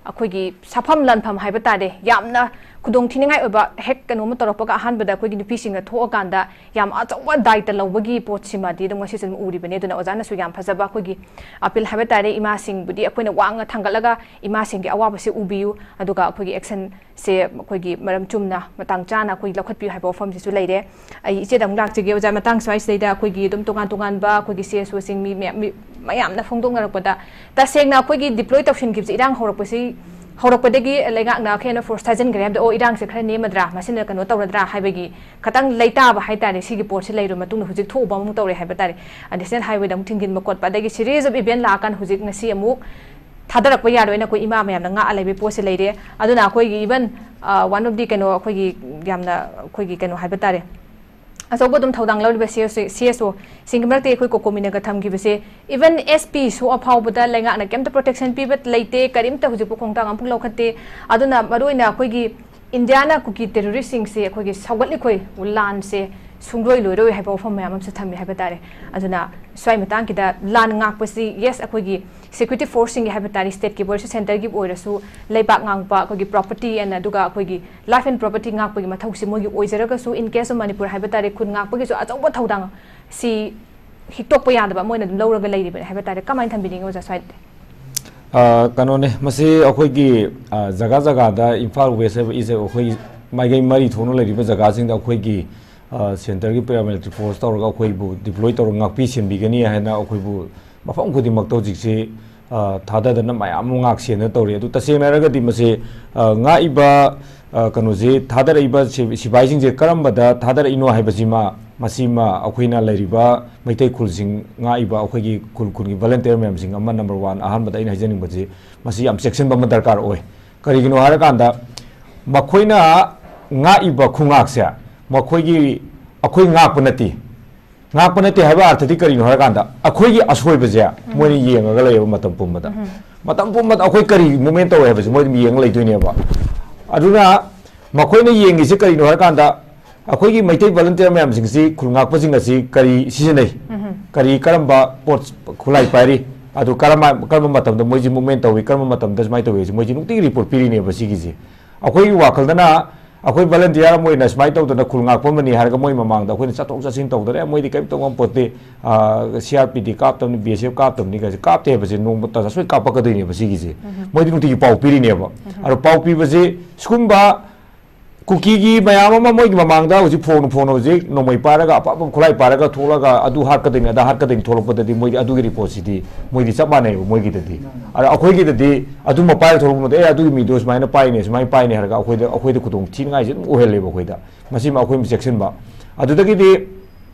ꯑꯩꯈꯣꯏꯒꯤ ꯁꯥꯐꯝ ꯂꯥꯟꯐꯝ ꯍꯥꯏꯕ ꯇꯥꯔꯦ, ꯌꯥꯝꯅ ꯈꯨꯗꯣꯡ ꯊꯤꯅꯤꯡꯉꯥꯏ ꯑꯣꯏꯕ ꯍꯦꯛ ꯀꯩꯅꯣꯝꯃ ꯇꯧꯔꯛꯄꯒ ꯑꯍꯥꯟꯕꯗ ꯑꯩꯈꯣꯏꯒꯤ ꯅꯨꯄꯤꯁꯤꯡꯅ ꯊꯣꯛꯑꯀꯥꯟꯗ ꯌꯥꯝ ꯑꯆꯧꯕ ꯗꯥꯏꯇ ꯂꯧꯕꯒꯤ ꯄꯣꯠꯁꯤꯃꯗꯤ ꯑꯗꯨꯝ ꯉꯁꯤꯁꯨ ꯑꯗꯨꯝ ꯎꯔꯤꯕꯅꯤ꯫ ꯑꯗꯨꯅ ꯑꯣꯖꯥꯅꯁꯨ ꯌꯥꯝ ꯐꯖꯕ ꯑꯩꯈꯣꯏꯒꯤ ꯑꯄꯤꯜ ꯍꯥꯏꯕ ꯇꯥꯔꯦ, ꯏꯃꯥꯁꯤꯡꯕꯨꯗꯤ ꯑꯩꯈꯣꯏꯅ ꯋꯥꯡꯅ ꯊꯥꯡꯒꯠꯂꯒ ꯏꯃꯥꯁꯤꯡꯒꯤ ꯑꯋꯥꯕꯁꯦ ꯎꯕꯤꯌꯨ, ꯑꯗꯨꯒ ꯑꯩꯈꯣꯏꯒꯤ ꯑꯦꯛꯁꯟꯁꯦ ꯑꯩꯈꯣꯏꯒꯤ ꯃꯔꯝ ꯆꯨꯝꯅ ꯃꯇꯥꯡ ꯆꯥꯅ ꯑꯩꯈꯣꯏ ꯂꯧꯈꯠꯄꯤꯌꯨ ꯍꯥꯏꯕ ꯋꯥꯐꯝꯁꯤꯁꯨ ꯂꯩꯔꯦ꯫ ꯑꯩ ꯏꯆꯦꯗ ꯑꯃꯨꯛ ꯂꯥꯛꯆꯒꯦ ꯑꯣꯖꯥ, ꯃꯇꯥꯡ ꯁ꯭ꯋꯥꯏꯁꯤꯗꯩꯗ ꯑꯩꯈꯣꯏꯒꯤ ꯑꯗꯨꯝ ꯇꯣꯉꯥꯟ ꯇꯣꯉꯥꯟꯕ ꯑꯩꯈꯣꯏꯒꯤ ꯁꯤ ꯑꯦꯁ ꯑꯣꯁꯤꯡ ꯃꯤ ꯃꯌꯥꯝ, ꯃꯤ ꯃꯌꯥꯝꯅ ꯐꯣꯡꯗꯣꯛꯅꯔꯛꯄꯗ ꯇꯁꯦꯡꯅ ꯑꯩꯈꯣꯏꯒꯤ ꯗꯤꯄ꯭ꯂꯣꯏ ꯇꯧꯁꯤꯟꯈꯤꯕꯁꯦ ꯏꯔꯥꯡ ꯍꯧꯔꯛꯄꯁꯤ ꯍꯧꯔꯛꯄꯗꯒꯤ ꯂꯩꯉꯥꯛꯅ ꯑꯩꯈꯣꯏꯅ ꯐꯣꯔꯁ ꯊꯥꯖꯤꯟꯈ꯭ꯔꯦ ꯍꯥꯏꯕꯗ, "ꯑꯣ, ꯏꯔꯥꯡꯁꯦ ꯈꯔ ꯅꯦꯝꯃꯗ꯭ꯔꯥ, ꯃꯁꯤꯅ ꯀꯩꯅꯣ ꯇꯧꯔꯗ꯭ꯔꯥ?" ꯍꯥꯏꯕꯒꯤ ꯈꯇꯪ ꯂꯩꯇꯥꯕ ꯍꯥꯏꯇꯥꯔꯦ꯫ ꯁꯤꯒꯤ ꯄꯣꯠꯁꯤ ꯂꯩꯔꯕ ꯃꯇꯨꯡꯗ ꯍꯧꯖꯤꯛ ꯊꯣꯛꯎꯕ ꯑꯃꯨꯛ ꯇꯧꯔꯦ ꯍꯥꯏꯕ ꯇꯥꯔꯦ꯫ ꯑꯦꯗꯤꯁꯅꯦꯜ ꯍꯥꯏꯋꯦꯗ ꯑꯃꯨꯛ ꯊꯤꯡꯖꯤꯟꯕ ꯈꯣꯠꯄ, ꯑꯗꯒꯤ ꯁꯤꯔꯤꯁ ꯑꯣꯐ ꯏꯚꯦꯟ ꯂꯥꯛꯑꯀꯥꯟꯗ ꯍꯧꯖꯤꯛ ꯉꯁꯤ ꯑꯃꯨꯛ ꯊꯥꯗꯔꯛꯄ ꯌꯥꯔꯣꯏꯅ ꯑꯩꯈꯣꯏ ꯏꯃꯥ ꯃꯌꯥꯝꯅ ꯉꯥꯛꯑ ꯂꯩꯕꯒꯤ ꯄꯣꯠꯁꯦ ꯂꯩꯔꯦ꯫ ꯑꯗꯨꯅ ꯑꯩꯈꯣꯏꯒꯤ ꯏꯚꯟ ꯋꯥꯟ ꯑꯣꯐ ꯗꯤ ꯀꯩꯅꯣ, ꯑꯩꯈꯣꯏꯒꯤ ꯌꯥꯝꯅ ꯑꯩꯈꯣꯏꯒꯤ ꯀꯩꯅꯣ ꯍꯥꯏꯕ ꯇꯥꯔꯦ, ꯑꯆꯧꯕ ꯑꯗꯨꯝ ꯊꯧꯗꯥꯡ ꯂꯧꯔꯤꯕ ꯁꯤ ꯑꯦꯁ ꯑꯣ, ꯁꯤ ꯑꯦꯁ ꯑꯣ ꯁꯤꯡꯒꯤ ꯃꯔꯛꯇ ꯑꯩꯈꯣꯏ ꯀꯣꯀꯣꯃꯤꯅꯒ ꯊꯝꯈꯤꯕꯁꯦ, ꯏꯚꯟ ꯑꯦꯁ ꯄꯤ ꯁꯣ ꯑꯐꯥꯎꯕꯗ ꯂꯩꯉꯥꯛꯅ ꯀꯩꯝꯇ ꯄ꯭ꯔꯣꯇꯦꯛꯁꯟ ꯄꯤꯕ ꯂꯩꯇꯦ, ꯀꯔꯤꯝꯇ ꯍꯧꯖꯤꯛꯄꯨ ꯈꯣꯡꯊꯥꯡ ꯑꯃꯐꯥꯎ ꯂꯧꯈꯠꯇꯦ꯫ ꯑꯗꯨꯅ ꯃꯔꯨꯑꯣꯏꯅ ꯑꯩꯈꯣꯏꯒꯤ ꯏꯟꯗꯤꯌꯥꯅ ꯀꯨꯀꯤ ꯇꯦꯔꯣꯔꯤꯁꯁꯤꯡꯁꯦ ꯑꯩꯈꯣꯏꯒꯤ ꯁꯧꯒꯠꯂꯤꯈꯣꯏ, ꯂꯥꯟꯁꯦ ꯁꯨꯡꯂꯣꯏ ꯂꯣꯏꯔꯣꯏ ꯍꯥꯏꯕ ꯋꯥꯐꯝ ꯃꯌꯥꯝ ꯑꯃꯁꯨ ꯊꯝꯃꯤ ꯍꯥꯏꯕ ꯇꯥꯔꯦ꯫ ꯑꯗꯨꯅ ꯁ꯭ꯋꯥꯏ ꯃꯇꯥꯡꯁꯤꯗ ꯂꯥꯟ ꯉꯥꯛꯄꯁꯤ, ꯌꯦꯁ, ꯑꯩꯈꯣꯏꯒꯤ ꯁꯦꯀ꯭ꯌꯨꯔꯤꯇꯤ ꯐꯣꯔꯁꯁꯤꯡꯒꯤ ꯍꯥꯏꯕ ꯇꯥꯔꯦ, ꯁ꯭ꯇꯦꯠꯀꯤ ꯑꯣꯏꯔꯁꯨ, ꯁꯦꯟꯇꯔꯒꯤ ꯑꯣꯏꯔꯁꯨ, ꯂꯩꯕꯥꯛ ꯉꯥꯛꯄ, ꯑꯩꯈꯣꯏꯒꯤ ꯄ꯭ꯔꯣꯄꯔꯇꯤ ꯑꯦꯟ ꯑꯗꯨꯒ ꯑꯩꯈꯣꯏꯒꯤ ꯂꯥꯏꯐ ꯑꯦꯟ ꯄ꯭ꯔꯣꯄꯔꯇꯤ ꯉꯥꯛꯄꯒꯤ ꯃꯊꯧꯁꯤ ꯃꯣꯏꯒꯤ ꯑꯣꯏꯖꯔꯒꯁꯨ, in case of ꯃꯅꯤꯄꯨꯔ ꯍꯥꯏꯕ ꯇꯥꯔꯦ, ꯈꯨꯟ ꯉꯥꯛꯄꯒꯤꯁꯨ ꯑꯆꯧꯕ ꯊꯧꯗꯥꯡ ꯁꯤ ꯍꯤꯛꯇꯣꯛꯄ ꯌꯥꯗꯕ ꯃꯣꯏꯅ ꯑꯗꯨꯝ ꯂꯧꯔꯒ ꯂꯩꯔꯤꯕꯅꯦ ꯍꯥꯏꯕ ꯇꯥꯔꯦ꯫ ꯀꯃꯥꯏꯅ ꯊꯝꯕꯤꯅꯤꯡꯉꯤ ꯑꯣꯖꯥ ꯁ꯭ꯋꯥꯏꯗꯗꯤ? ꯑ, ꯀꯩꯅꯣꯅꯦ, ꯃꯁꯤ ꯑꯩꯈꯣꯏꯒꯤ, ꯑ, ꯖꯒꯥ ꯖꯒꯥꯗ ꯏꯝꯐꯥꯜ ꯋꯦꯁ ꯍꯥꯏꯕ ꯏꯁ ꯑꯩꯈꯣꯏ ꯃꯥꯏꯀꯩ ꯃꯔꯤ ꯊꯣꯛꯅ ꯂꯩꯔꯤꯕ ꯖꯒꯥꯁꯤꯡꯗ ꯑꯩꯈꯣꯏꯒꯤ, ꯑ, ꯁꯦꯟꯇꯔꯒꯤ ꯄꯦꯔꯥꯃꯤꯂꯤꯇꯔꯤ ꯐꯣꯔꯁ ꯇꯧꯔꯒ ꯑꯩꯈꯣꯏꯕꯨ ꯗꯤꯄ꯭ꯂꯣꯏ ꯇꯧꯔꯒ ꯉꯥꯛꯄꯤ ꯁꯦꯟꯕꯤꯒꯅꯤ ꯍꯥꯏꯅ ꯑꯩꯈꯣꯏꯕꯨ ꯃꯐꯝ ꯈꯨꯗꯤꯡꯃꯛꯇ ꯍꯧꯖꯤꯛꯁꯤ, ꯑ, ꯊꯥꯗꯗꯅ ꯃꯌꯥꯝ ꯑꯃ ꯉꯥꯛ ꯁꯦꯟꯅ ꯇꯧꯔꯤ꯫ ꯑꯗꯨ ꯇꯁꯦꯡꯅ ꯍꯥꯏꯔꯒꯗꯤ ꯃꯁꯤ, ꯑ, ꯉꯥꯛꯏꯕ, ꯑ, ꯀꯩꯅꯣꯁꯤ ꯊꯥꯗꯔꯛꯏꯕ ꯁꯤ-, ꯁꯤꯐꯥꯏꯁꯤꯡꯁꯦ ꯀꯔꯝꯕꯗ ꯊꯥꯗꯔꯛꯏꯅꯣ ꯍꯥꯏꯕꯁꯤꯃ, ꯃꯁꯤꯃ ꯑꯩꯈꯣꯏꯅ ꯂꯩꯔꯤꯕ ꯃꯩꯇꯩ ꯈꯨꯜꯁꯤꯡ ꯉꯥꯛꯏꯕ ꯑꯩꯈꯣꯏꯒꯤ ꯈꯨꯜ ꯈꯨꯜꯒꯤ ꯚꯣꯂꯟꯇꯤꯌꯔ ꯃꯌꯥꯝꯁꯤꯡ ꯑꯃ, ꯅꯝꯕꯔ ꯋꯥꯟ, ꯑꯍꯥꯟꯕꯗ ꯑꯩꯅ ꯍꯥꯏꯖꯅꯤꯡꯕꯁꯤ ꯃꯁꯤ ꯌꯥꯝ ꯆꯦꯛꯁꯤꯟꯕ ꯑꯃ ꯗꯔꯀꯥꯔ ꯑꯣꯏ꯫ ꯀꯔꯤꯒꯤꯅꯣ ꯍꯥꯏꯔꯀꯥꯟꯗ ꯃꯈꯣꯏꯅ ꯉꯥꯛꯏꯕ ꯈꯨꯉꯥꯛꯁꯦ ꯃꯈꯣꯏꯒꯤ, ꯑꯩꯈꯣꯏ ꯉꯥꯛꯄ ꯅꯠꯇꯦ꯫ ꯉꯥꯛꯄ ꯅꯠꯇꯦ ꯍꯥꯏꯕ ꯑꯔꯊꯗꯤ ꯀꯔꯤꯅꯣ ꯍꯥꯏꯔꯀꯥꯟꯗ ꯑꯩꯈꯣꯏꯒꯤ ꯑꯁꯣꯏꯕꯁꯦ ꯃꯣꯏꯅ ꯌꯦꯡꯉꯒ ꯂꯩꯌꯦꯕ ꯃꯇꯝ ꯄꯨꯝꯕꯗ꯫ ꯃꯇꯝ ꯄꯨꯝꯕꯗ ꯑꯩꯈꯣꯏ ꯀꯔꯤ ꯃꯨꯞꯃꯦꯟ ꯇꯧꯋꯦ ꯍꯥꯏꯕꯁꯦ ꯃꯣꯏ ꯑꯗꯨꯝ ꯌꯦꯡꯉ ꯂꯩꯗꯣꯏꯅꯦꯕ꯫ ꯑꯗꯨꯅ ꯃꯈꯣꯏꯅ ꯌꯦꯡꯉꯤꯁꯦ ꯀꯔꯤꯅꯣ ꯍꯥꯏꯔꯀꯥꯟꯗ ꯑꯩꯈꯣꯏꯒꯤ ꯃꯩꯇꯩ ꯚꯣꯂꯟꯇꯤꯌꯔ ꯃꯌꯥꯝꯁꯤꯡꯁꯤ, ꯈꯨꯜ ꯉꯥꯛꯄꯁꯤꯡ ꯑꯁꯤ ꯀꯔꯤ ꯁꯤꯖꯤꯟꯅꯩ, ꯀꯔꯤ, ꯀꯔꯝꯕ ꯄꯣꯠ, ꯈꯨꯠꯂꯥꯏ ꯄꯥꯏꯔꯤ, ꯑꯗꯨ ꯀꯔꯝꯕ, ꯀꯔꯝꯕ ꯃꯇꯝꯗ ꯃꯣꯏꯁꯤ ꯃꯨꯞꯃꯦꯟ ꯇꯧꯏ, ꯀꯔꯝꯕ ꯃꯇꯝꯗ ꯁꯨꯃꯥꯏꯅ ꯇꯧꯏ ꯍꯥꯏꯁꯦ ꯃꯣꯏꯁꯤ ꯅꯨꯡꯇꯤꯒꯤ ꯔꯤꯄꯣꯔꯠ ꯄꯤꯔꯤꯅꯦꯕ ꯁꯤꯒꯤꯁꯦ꯫ ꯑꯩꯈꯣꯏꯒꯤ ꯋꯥꯈꯜꯗꯅ ꯑꯩꯈꯣꯏ ꯚꯣꯂꯟꯇꯤꯌꯔ ꯑꯃ ꯑꯣꯏꯅ ꯁꯨꯃꯥꯏꯅ ꯇꯧꯗꯅ ꯈꯨꯜ ꯉꯥꯛꯄ ꯑꯃꯅꯤ ꯍꯥꯏꯔꯒ ꯃꯣꯏ ꯃꯃꯥꯡꯗ ꯑꯩꯈꯣꯏꯅ ꯆꯠꯊꯣꯛ ꯆꯠꯁꯤꯟ ꯇꯧꯗꯅ, "ꯑꯦ, ꯃꯣꯏꯗꯤ ꯀꯔꯤꯝ ꯇꯧ ꯉꯝꯄꯣꯠꯇꯦ, ꯁꯤ ꯑꯥꯔ ꯄꯤꯗꯤ ꯀꯥꯞꯇꯕꯅꯤ, ꯕꯤ ꯑꯦꯁ ꯑꯦꯐ ꯀꯥꯞꯇꯕꯅꯤ" ꯀꯥꯏꯁꯦ ꯀꯥꯞꯇꯦ ꯍꯥꯏꯕꯁꯦ ꯅꯣꯡꯃꯇ ꯑꯁꯣꯏ ꯀꯥꯞꯄꯛꯀꯗꯣꯏꯅꯦꯕ ꯁꯤꯒꯤꯁꯦ꯫ ꯃꯣꯏꯗꯤ ꯅꯨꯡꯇꯤꯒꯤ ꯄꯥꯎ ꯄꯤꯔꯤꯅꯦꯕ꯫ ꯑꯗꯣ ꯄꯥꯎ ꯄꯤꯕꯁꯦ ꯁꯤꯒꯨꯝꯕ ꯀꯨꯀꯤꯒꯤ ꯃꯌꯥꯝ ꯑꯃ ꯃꯣꯏꯒꯤ ꯃꯃꯥꯡꯗ ꯍꯧꯖꯤꯛ ꯐꯣꯟ, ꯐꯣꯟ ꯍꯧꯖꯤꯛ ꯅꯣꯡꯃꯩ ꯄꯥꯏꯔꯒ ꯑꯐ ꯑꯐꯕ ꯈꯨꯠꯂꯥꯏ ꯄꯥꯏꯔꯒ ꯊꯣꯛꯂꯒ ꯑꯗꯨ ꯍꯥꯠꯀꯗꯣꯏꯅꯤ, ꯑꯗꯥ ꯍꯥꯠꯀꯗꯣꯏꯅꯤ ꯊꯣꯛꯂꯛꯄꯗꯗꯤ ꯃꯣꯏꯗꯤ ꯑꯗꯨꯒꯤ ꯔꯤꯄꯣꯔꯠꯁꯤꯗꯤ ꯃꯣꯏꯗꯤ ꯆꯞ ꯃꯥꯟꯅꯩꯕ ꯃꯣꯏꯒꯤꯗꯗꯤ꯫ ꯑꯗ ꯑꯩꯈꯣꯏꯒꯤꯗꯗꯤ ꯑꯗꯨꯝꯕ ꯄꯥꯏꯔ ꯊꯣꯛꯂꯛꯄ ꯅꯠꯇꯦ, "ꯑꯦ, ꯑꯗꯨꯒꯤ ꯃꯤꯗꯣ ꯁꯨꯃꯥꯏꯅ ꯄꯥꯏꯅꯦ, ꯁꯨꯃꯥꯏꯅ ꯄꯥꯏꯅꯦ" ꯍꯥꯏꯔꯒ ꯑꯩꯈꯣꯏꯗ, ꯑꯩꯈꯣꯏꯗ ꯈꯨꯗꯣꯡ ꯊꯤꯅꯤꯡꯉꯥꯏꯁꯦ ꯑꯗꯨꯝ ꯑꯣꯏꯍꯜꯂꯦꯕ ꯑꯩꯈꯣꯏꯗ꯫ ꯃꯁꯤꯃ ꯑꯩꯈꯣꯏ ꯆꯦꯛꯁꯤꯟꯕ꯫ ꯑꯗꯨꯗꯒꯤꯗꯤ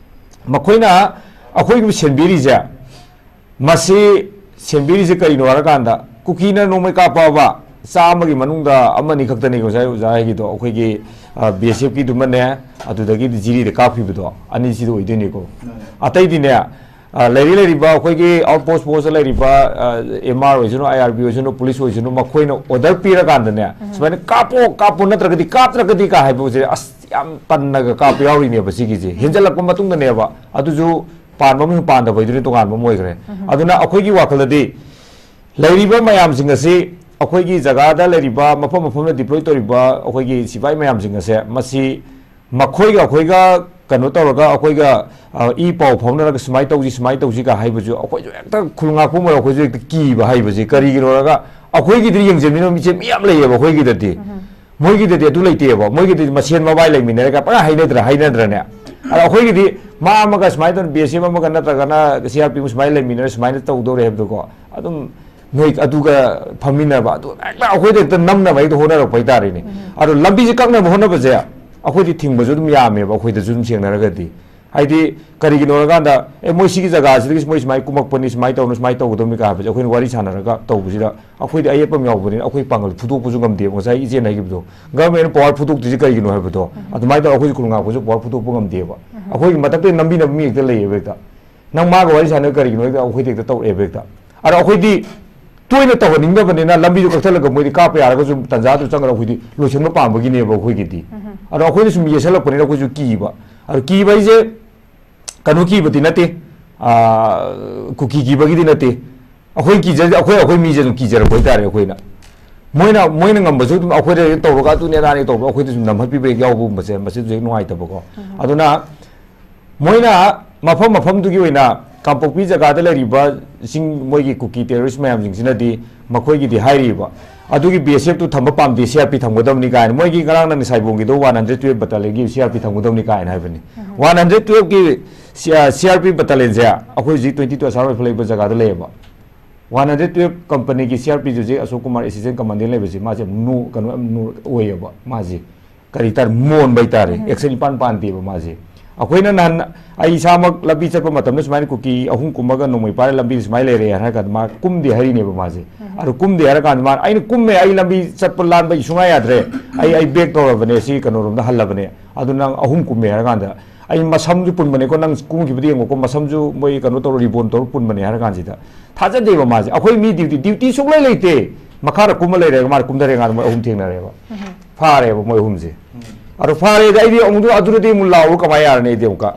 ꯃꯈꯣꯏꯅ ꯑꯩꯈꯣꯏꯒꯤ ꯁꯦꯟꯕꯤꯔꯤꯁꯦ, ꯃꯁꯤ ꯁꯦꯝꯕꯤꯔꯤꯁꯦ ꯀꯔꯤꯅꯣ ꯍꯥꯏꯔꯀꯥꯟꯗ, ꯀꯨꯀꯤꯅ ꯅꯣꯡꯃꯩ ꯀꯥꯞꯄꯛꯑꯕ, ꯆꯥꯝꯃꯒꯤ ꯃꯅꯨꯡꯗ ꯑꯃꯅꯤ ꯈꯛꯇꯅꯤ ꯉꯁꯥꯏ ꯑꯣꯖꯥ ꯍꯥꯏꯒꯤꯗꯣ, ꯑꯩꯈꯣꯏꯒꯤ, ꯑ, ꯕꯤ ꯑꯦꯁ ꯑꯦꯐꯀꯤꯗꯨꯃꯅꯦ, ꯑꯗꯨꯗꯒꯤꯗꯤ ꯖꯤꯔꯤꯗ ꯀꯥꯞꯈꯤꯕꯗꯣ, ꯑꯅꯤꯁꯤꯗ ꯑꯣꯏꯗꯣꯏꯅꯤꯀꯣ꯫ ꯑꯇꯩꯗꯤꯅꯦ, ꯑ, ꯂꯩꯔꯤ ꯂꯩꯔꯤꯕ ꯑꯩꯈꯣꯏꯒꯤ ꯑꯥꯎꯠ ꯄꯣꯁ ꯄꯣꯁꯇ ꯂꯩꯔꯤꯕ, ꯑ, ꯑꯦꯝ ꯑꯥꯔ ꯑꯣꯏꯁꯅꯨ, ꯑꯥꯏ ꯑꯥꯔ ꯕꯤ ꯑꯣꯏꯁꯅꯨ, ꯄꯨꯂꯤꯁ ꯑꯣꯏꯁꯅꯨ, ꯃꯈꯣꯏꯅ ꯑꯣꯔꯗꯔ ꯄꯤꯔꯀꯥꯟꯗꯅꯦ, ꯁꯨꯃꯥꯏꯅ "ꯀꯥꯞꯄꯣ, ꯀꯥꯞꯄꯣ, ꯅꯠꯇ꯭ꯔꯒꯗꯤ ꯀꯥꯞꯇ꯭ꯔꯒꯗꯤ" ꯀꯥ ꯍꯥꯏꯕꯁꯦ, ꯑꯁ, ꯌꯥꯝ ꯇꯟꯅꯒ ꯀꯥꯞꯄ ꯌꯥꯎꯔꯤꯅꯦꯕ ꯁꯤꯒꯤꯁꯦ꯫ ꯍꯦꯟꯖꯜꯂꯛꯄ ꯃꯇꯨꯡꯗꯅꯦꯕ, ꯑꯗꯨꯁꯨ ꯄꯥꯟꯕ ꯑꯃꯁꯨꯡ ꯄꯥꯟꯗꯕ ꯍꯥꯏꯗꯨꯅ ꯇꯣꯉꯥꯟꯕ ꯑꯃ ꯑꯣꯏꯈ꯭ꯔꯦ꯫ ꯑꯗꯨꯅ ꯑꯩꯈꯣꯏꯒꯤ ꯋꯥꯈꯜꯗꯗꯤ ꯂꯩꯔꯤꯕ ꯃꯌꯥꯝꯁꯤꯡ ꯑꯁꯤ, ꯑꯩꯈꯣꯏꯒꯤ ꯖꯒꯥꯗ ꯂꯩꯔꯤꯕ, ꯃꯐꯝ ꯃꯐꯝꯗ ꯗꯤꯄ꯭ꯂꯣꯏ ꯇꯧꯔꯤꯕ ꯑꯩꯈꯣꯏꯒꯤ ꯁꯤꯐꯥꯏ ꯃꯌꯥꯝꯁꯤꯡ ꯑꯁꯦ, ꯃꯁꯤ ꯃꯈꯣꯏꯒ ꯑꯩꯈꯣꯏꯒ ꯀꯩꯅꯣ ꯇꯧꯔꯒ, ꯑꯩꯈꯣꯏꯒ, ꯑ, ꯏ ꯄꯥꯎ ꯐꯥꯎꯅꯔꯒ ꯁꯨꯃꯥꯏꯅ ꯇꯧꯁꯤ, ꯁꯨꯃꯥꯏꯅ ꯇꯧꯁꯤ ꯀ ꯍꯥꯏꯕꯁꯨ ꯑꯩꯈꯣꯏꯁꯨ ꯍꯦꯛꯇ ꯈꯨꯜ ꯉꯥꯛꯄ ꯑꯣꯏꯔ ꯑꯩꯈꯣꯏꯁꯨ ꯍꯦꯛꯇ ꯀꯤꯕ ꯍꯥꯏꯕꯁꯦ꯫ ꯀꯔꯤꯒꯤꯅꯣ ꯍꯥꯏꯔꯒ, ꯑꯩꯈꯣꯏꯒꯤꯗꯤ ꯌꯦꯡꯁꯤꯟꯕꯤꯅꯕ ꯃꯤꯁꯦ ꯃꯤ ꯌꯥꯝ ꯂꯩꯌꯦꯕ ꯑꯩꯈꯣꯏꯒꯤꯗꯗꯤ꯫ ꯃꯣꯏꯒꯤꯗꯗꯤ ꯑꯗꯨ ꯂꯩꯇꯦꯕ꯫ ꯃꯣꯏꯒꯤꯗꯤ ꯃꯁꯦꯟ ꯃꯕꯥꯏ ꯂꯩꯃꯤꯟꯅꯔꯒ ꯄꯨꯔꯥ ꯍꯥꯏꯅꯗ꯭ꯔꯥ, ꯍꯥꯏꯅꯗ꯭ꯔꯅꯦ? ꯑꯗ ꯑꯩꯈꯣꯏꯒꯤꯗꯤ ꯃꯥ ꯑꯃꯒ ꯁꯨꯃꯥꯏꯅ ꯇꯧꯅ, ꯕꯤ ꯑꯦꯁ ꯑꯦꯐ ꯑꯃꯒ ꯅꯠꯇ꯭ꯔꯒꯅ ꯁꯤ ꯑꯥꯔ ꯄꯤ ꯑꯃ ꯁꯨꯃꯥꯏꯅ ꯂꯩꯃꯤꯟꯅꯔ ꯁꯨꯃꯥꯏꯅ ꯇꯧꯗꯧꯔꯦ ꯍꯥꯏꯕꯗꯣꯀꯣ, ꯑꯗꯨꯝ ꯅꯣꯏ ꯑꯗꯨꯒ ꯐꯝꯃꯤꯟꯅꯕ, ꯑꯗꯨ ꯍꯦꯛꯇ ꯑꯩꯈꯣꯏꯗ ꯍꯦꯛꯇ ꯅꯝꯅꯕ ꯍꯦꯛꯇ ꯍꯣꯠꯅꯔꯛꯄ ꯍꯥꯏꯇꯥꯔꯦꯅꯦ꯫ ꯑꯗꯣ ꯂꯝꯕꯤꯁꯦ ꯀꯛꯅꯕ ꯍꯣꯠꯅꯕꯁꯦ ꯑꯩꯈꯣꯏꯗꯤ ꯊꯤꯡꯕꯁꯨ ꯑꯗꯨꯝ ꯌꯥꯝꯃꯦꯕ, ꯑꯩꯈꯣꯏꯗꯁꯨ ꯑꯗꯨꯝ ꯁꯦꯡꯅꯔꯒꯗꯤ꯫ ꯍꯥꯏꯗꯤ, ꯀꯔꯤꯒꯤꯅꯣ ꯍꯥꯏꯔꯀꯥꯟꯗ, "ꯑꯦ, ꯃꯣꯏ ꯁꯤꯒꯤ ꯖꯒꯥꯁꯤꯗꯒꯤ ꯃꯣꯏ ꯁꯨꯃꯥꯏꯅ ꯀꯨꯝꯃꯛꯄꯅꯤ, ꯁꯨꯃꯥꯏꯅ ꯇꯧꯅꯤ, ꯁꯨꯃꯥꯏꯅ ꯇꯧꯒꯗꯕꯅꯤ" ꯀꯥ ꯍꯥꯏꯕꯁꯦ ꯑꯩꯈꯣꯏꯅ ꯋꯥꯔꯤ ꯁꯥꯟꯅꯔꯒ ꯇꯧꯕꯁꯤꯗ ꯑꯩꯈꯣꯏꯗꯤ ꯑꯌꯦꯠꯄ ꯑꯃ ꯌꯥꯎꯕꯅꯤꯅ ꯑꯩꯈꯣꯏ ꯄꯥꯡꯒꯜ ꯐꯨꯗꯣꯛꯄꯁꯨ ꯉꯝꯗꯦꯕ꯫ ꯉꯁꯥꯏ ꯏꯆꯦꯅ ꯍꯥꯏꯈꯤꯕꯗꯣ, ꯒꯚꯔꯟꯃꯦꯟꯅ ꯄꯋꯥꯔ ꯐꯨꯗꯣꯛꯇ꯭ꯔꯤꯁꯦ ꯀꯔꯤꯒꯤꯅꯣ ꯍꯥꯏꯕꯗꯣ, ꯑꯗꯨꯃꯥꯏꯅ ꯇꯧꯔꯒ ꯑꯩꯈꯣꯏꯁꯨ ꯈꯨꯜ ꯉꯥꯛꯄꯁꯨ ꯄꯋꯥꯔ ꯐꯨꯗꯣꯛꯄ ꯉꯝꯗꯦꯕ꯫ ꯑꯩꯈꯣꯏꯒꯤ ꯃꯊꯛꯇ ꯅꯝꯕꯤꯅꯕ ꯃꯤ ꯍꯦꯛꯇ ꯂꯩꯌꯦꯕ ꯍꯦꯛꯇ꯫ ꯅꯪ ꯃꯥꯒ ꯋꯥꯔꯤ ꯁꯥꯟꯅꯕ ꯀꯔꯤꯒꯤꯅꯣ ꯍꯦꯛꯇ ꯑꯩꯈꯣꯏꯗ ꯍꯦꯛꯇ ꯇꯧꯔꯛꯑꯦꯕ ꯍꯦꯛꯇ꯫ ꯑꯗꯣ ꯑꯩꯈꯣꯏꯗꯤ ꯇꯣꯏꯅ ꯇꯧꯍꯟꯅꯤꯡꯗꯕꯅꯤꯅ ꯂꯝꯕꯤꯗꯣ ꯀꯛꯊꯠꯂꯒ ꯃꯣꯏꯗꯤ ꯀꯥꯞꯄ ꯌꯥꯔꯒꯁꯨ ꯇꯟꯖꯥꯗꯨ ꯆꯪꯉꯒ ꯑꯩꯈꯣꯏꯗꯤ ꯂꯣꯏꯁꯤꯟꯕ ꯄꯥꯝꯕꯒꯤꯅꯦꯕ ꯑꯩꯈꯣꯏꯒꯤꯗꯤ꯫ ꯑꯗꯣ ꯑꯩꯈꯣꯏꯅ ꯁꯨꯝ ꯌꯦꯠꯁꯜꯂꯛꯄꯅꯤꯅ ꯑꯩꯈꯣꯏꯁꯨ ꯀꯤꯕ꯫ ꯑꯗꯣ ꯀꯤꯕ ꯍꯥꯏꯁꯦ ꯀꯩꯅꯣ ꯀꯤꯕꯗꯤ ꯅꯠꯇꯦ, ꯑꯥ, ꯀꯨꯀꯤ ꯀꯤꯕꯒꯤꯗꯤ ꯅꯠꯇꯦ꯫ ꯑꯩꯈꯣꯏ ꯀꯤꯖ-, ꯑꯩꯈꯣꯏ, ꯑꯩꯈꯣꯏ ꯃꯤꯁꯦ ꯑꯗꯨꯝ ꯀꯤꯖꯔꯛꯄ ꯍꯥꯏꯇꯥꯔꯦ ꯑꯩꯈꯣꯏꯅ꯫ ꯃꯣꯏꯅ, ꯃꯣꯏꯅ ꯉꯝꯕꯁꯨ ꯑꯗꯨꯝ ꯑꯩꯈꯣꯏꯗ ꯍꯦꯛ ꯇꯧꯔꯒ ꯑꯗꯨꯅꯦ ꯑꯗꯥꯅꯦ ꯇꯧꯕ, ꯑꯩꯈꯣꯏꯗ ꯁꯨꯝ ꯅꯝꯍꯠꯄꯤꯕ ꯍꯦꯛ ꯌꯥꯎꯕꯒꯨꯝꯕꯁꯦ, ꯃꯁꯤꯁꯨ ꯍꯦꯛ ꯅꯨꯡꯉꯥꯏꯇꯕꯀꯣ꯫ ꯑꯗꯨꯅ ꯃꯣꯏꯅ ꯃꯐꯝ ꯃꯐꯝꯗꯨꯒꯤ ꯑꯣꯏꯅ ꯀꯥꯡꯄꯣꯛꯄꯤ ꯖꯒꯥꯗ ꯂꯩꯔꯤꯕꯁꯤꯡ, ꯃꯣꯏꯒꯤ ꯀꯨꯀꯤ terrorist ꯃꯌꯥꯝꯁꯤꯡꯁꯤꯅꯗꯤ ꯃꯈꯣꯏꯒꯤꯗꯤ ꯍꯥꯏꯔꯤꯕ, ꯑꯗꯨꯒꯤ B S F ꯇꯨ ꯊꯝꯕ ꯄꯥꯝꯗꯦ, C R P ꯊꯝꯒꯗꯕꯅꯤ ꯀꯥꯏꯅ꯫ ꯃꯣꯏꯒꯤ ꯉꯔꯥꯡ ꯅꯪꯅ ꯁꯥꯏꯕꯣꯝꯒꯤꯗꯣ one hundred twelve battalion ꯒꯤ C R P ꯊꯝꯒꯗꯕꯅꯤ ꯀꯥꯏꯅ ꯍꯥꯏꯕꯅꯤ꯫ One hundred twelve ꯀꯤ C-, ꯑ, C R P battalion ꯁꯦ ꯑꯩꯈꯣꯏ ꯍꯧꯖꯤꯛ twenty two Assam Rifle ꯂꯩꯕ ꯖꯒꯥꯗ ꯂꯩꯌꯦꯕ꯫ One hundred twelve company ꯒꯤ C R P ꯁꯦ ꯍꯧꯖꯤꯛ ꯑꯁꯣꯛ ꯀꯨꯃꯥꯔ assistant commandant ꯂꯩꯕꯁꯦ, ꯃꯥꯁꯦ ꯌꯥꯝ ꯅꯣ-, ꯀꯩꯅꯣ ꯌꯥꯝ ꯅꯣ-, ꯑꯣꯏꯌꯦꯕ ꯃꯥꯁꯦ꯫ ꯀꯔꯤ ꯍꯥꯏꯇꯥꯔꯦ, ꯃꯣꯟꯕ ꯍꯥꯏꯇꯥꯔꯦ, action ꯏꯄꯥꯟ ꯄꯥꯟꯗꯦꯕ ꯃꯥꯁꯦ꯫ ꯑꯩꯈꯣꯏꯅ ꯅꯍꯥꯟ, ꯑꯩ ꯏꯁꯥꯃꯛ ꯂꯝꯕꯤ ꯆꯠꯄ ꯃꯇꯝꯗ ꯁꯨꯃꯥꯏꯅ ꯀꯨꯀꯤ ꯑꯍꯨꯝ ꯀꯨꯝꯃꯒ ꯅꯣꯡꯃꯩ ꯄꯥꯏꯔ ꯂꯝꯕꯤꯗ ꯁꯨꯃꯥꯏꯅ ꯂꯩꯔꯦ ꯍꯥꯏꯔ ꯀꯥꯟꯗ ꯃꯥ ꯀꯨꯝꯗꯦ ꯍꯥꯏꯔꯤꯅꯦꯕ ꯃꯥꯁꯦ꯫ ꯑꯗꯨ ꯀꯨꯝꯗꯦ ꯍꯥꯏꯔ ꯀꯥꯟꯗ ꯃꯥꯅ, "ꯑꯩꯅ ꯀꯨꯝꯃꯦ, ꯑꯩ ꯂꯝꯕꯤ ꯆꯠꯄ ꯂꯥꯟꯕ ꯑꯩ ꯁꯨꯡꯌꯥ ꯌꯥꯗ꯭ꯔꯦ, ꯑꯩ, ꯑꯩ back ꯇꯧꯔꯕꯅꯦ, ꯁꯤ ꯀꯩꯅꯣꯔꯣꯝꯗ ꯍꯜꯂꯕꯅꯦ, ꯑꯗꯨ ꯅꯪ ꯑꯍꯨꯝ ꯀꯨꯝꯃꯦ" ꯍꯥꯏꯔ ꯀꯥꯟꯗ, "ꯑꯩ ꯃꯁꯝꯁꯨ ꯄꯨꯟꯕꯅꯦꯀꯣ, ꯅꯪ ꯀꯨꯝꯈꯤꯕꯗꯤ ꯌꯦꯡꯉꯣꯀꯣ, ꯃꯁꯝꯁꯨ ꯃꯣꯏ ꯀꯩꯅꯣ ꯇꯧꯔ, rebond ꯇꯧꯔ ꯄꯨꯟꯕꯅꯦ" ꯍꯥꯏꯔ ꯀꯥꯟꯁꯤꯗ ꯊꯥꯖꯗꯦꯕ ꯃꯥꯁꯦ꯫ ꯑꯩꯈꯣꯏ ꯃꯤ duty, duty ꯁꯨꯡꯂꯩ ꯂꯩꯇꯦ, ꯃꯈꯥꯗ ꯀꯨꯝꯃ ꯂꯩꯔꯦꯒ ꯃꯥꯅ ꯀꯨꯝꯊꯔꯦ ꯀꯥꯟꯗ ꯃꯣꯏ ꯑꯍꯨꯝ ꯊꯦꯡꯅꯔꯦꯕ꯫ ꯐꯥꯔꯦꯕ ꯃꯣꯏ ꯑꯍꯨꯝꯁꯦ꯫ ꯑꯗꯣ ꯐꯥꯔꯦꯗꯤ ꯑꯩꯗꯤ ꯑꯃꯨꯛ ꯑꯗꯨꯗꯗꯤ ꯑꯃꯨꯛ ꯂꯥꯎꯔ ꯀꯃꯥꯏꯅ ꯌꯥꯔꯅꯤ? ꯑꯩꯗꯤ ꯑꯃꯨꯛꯀ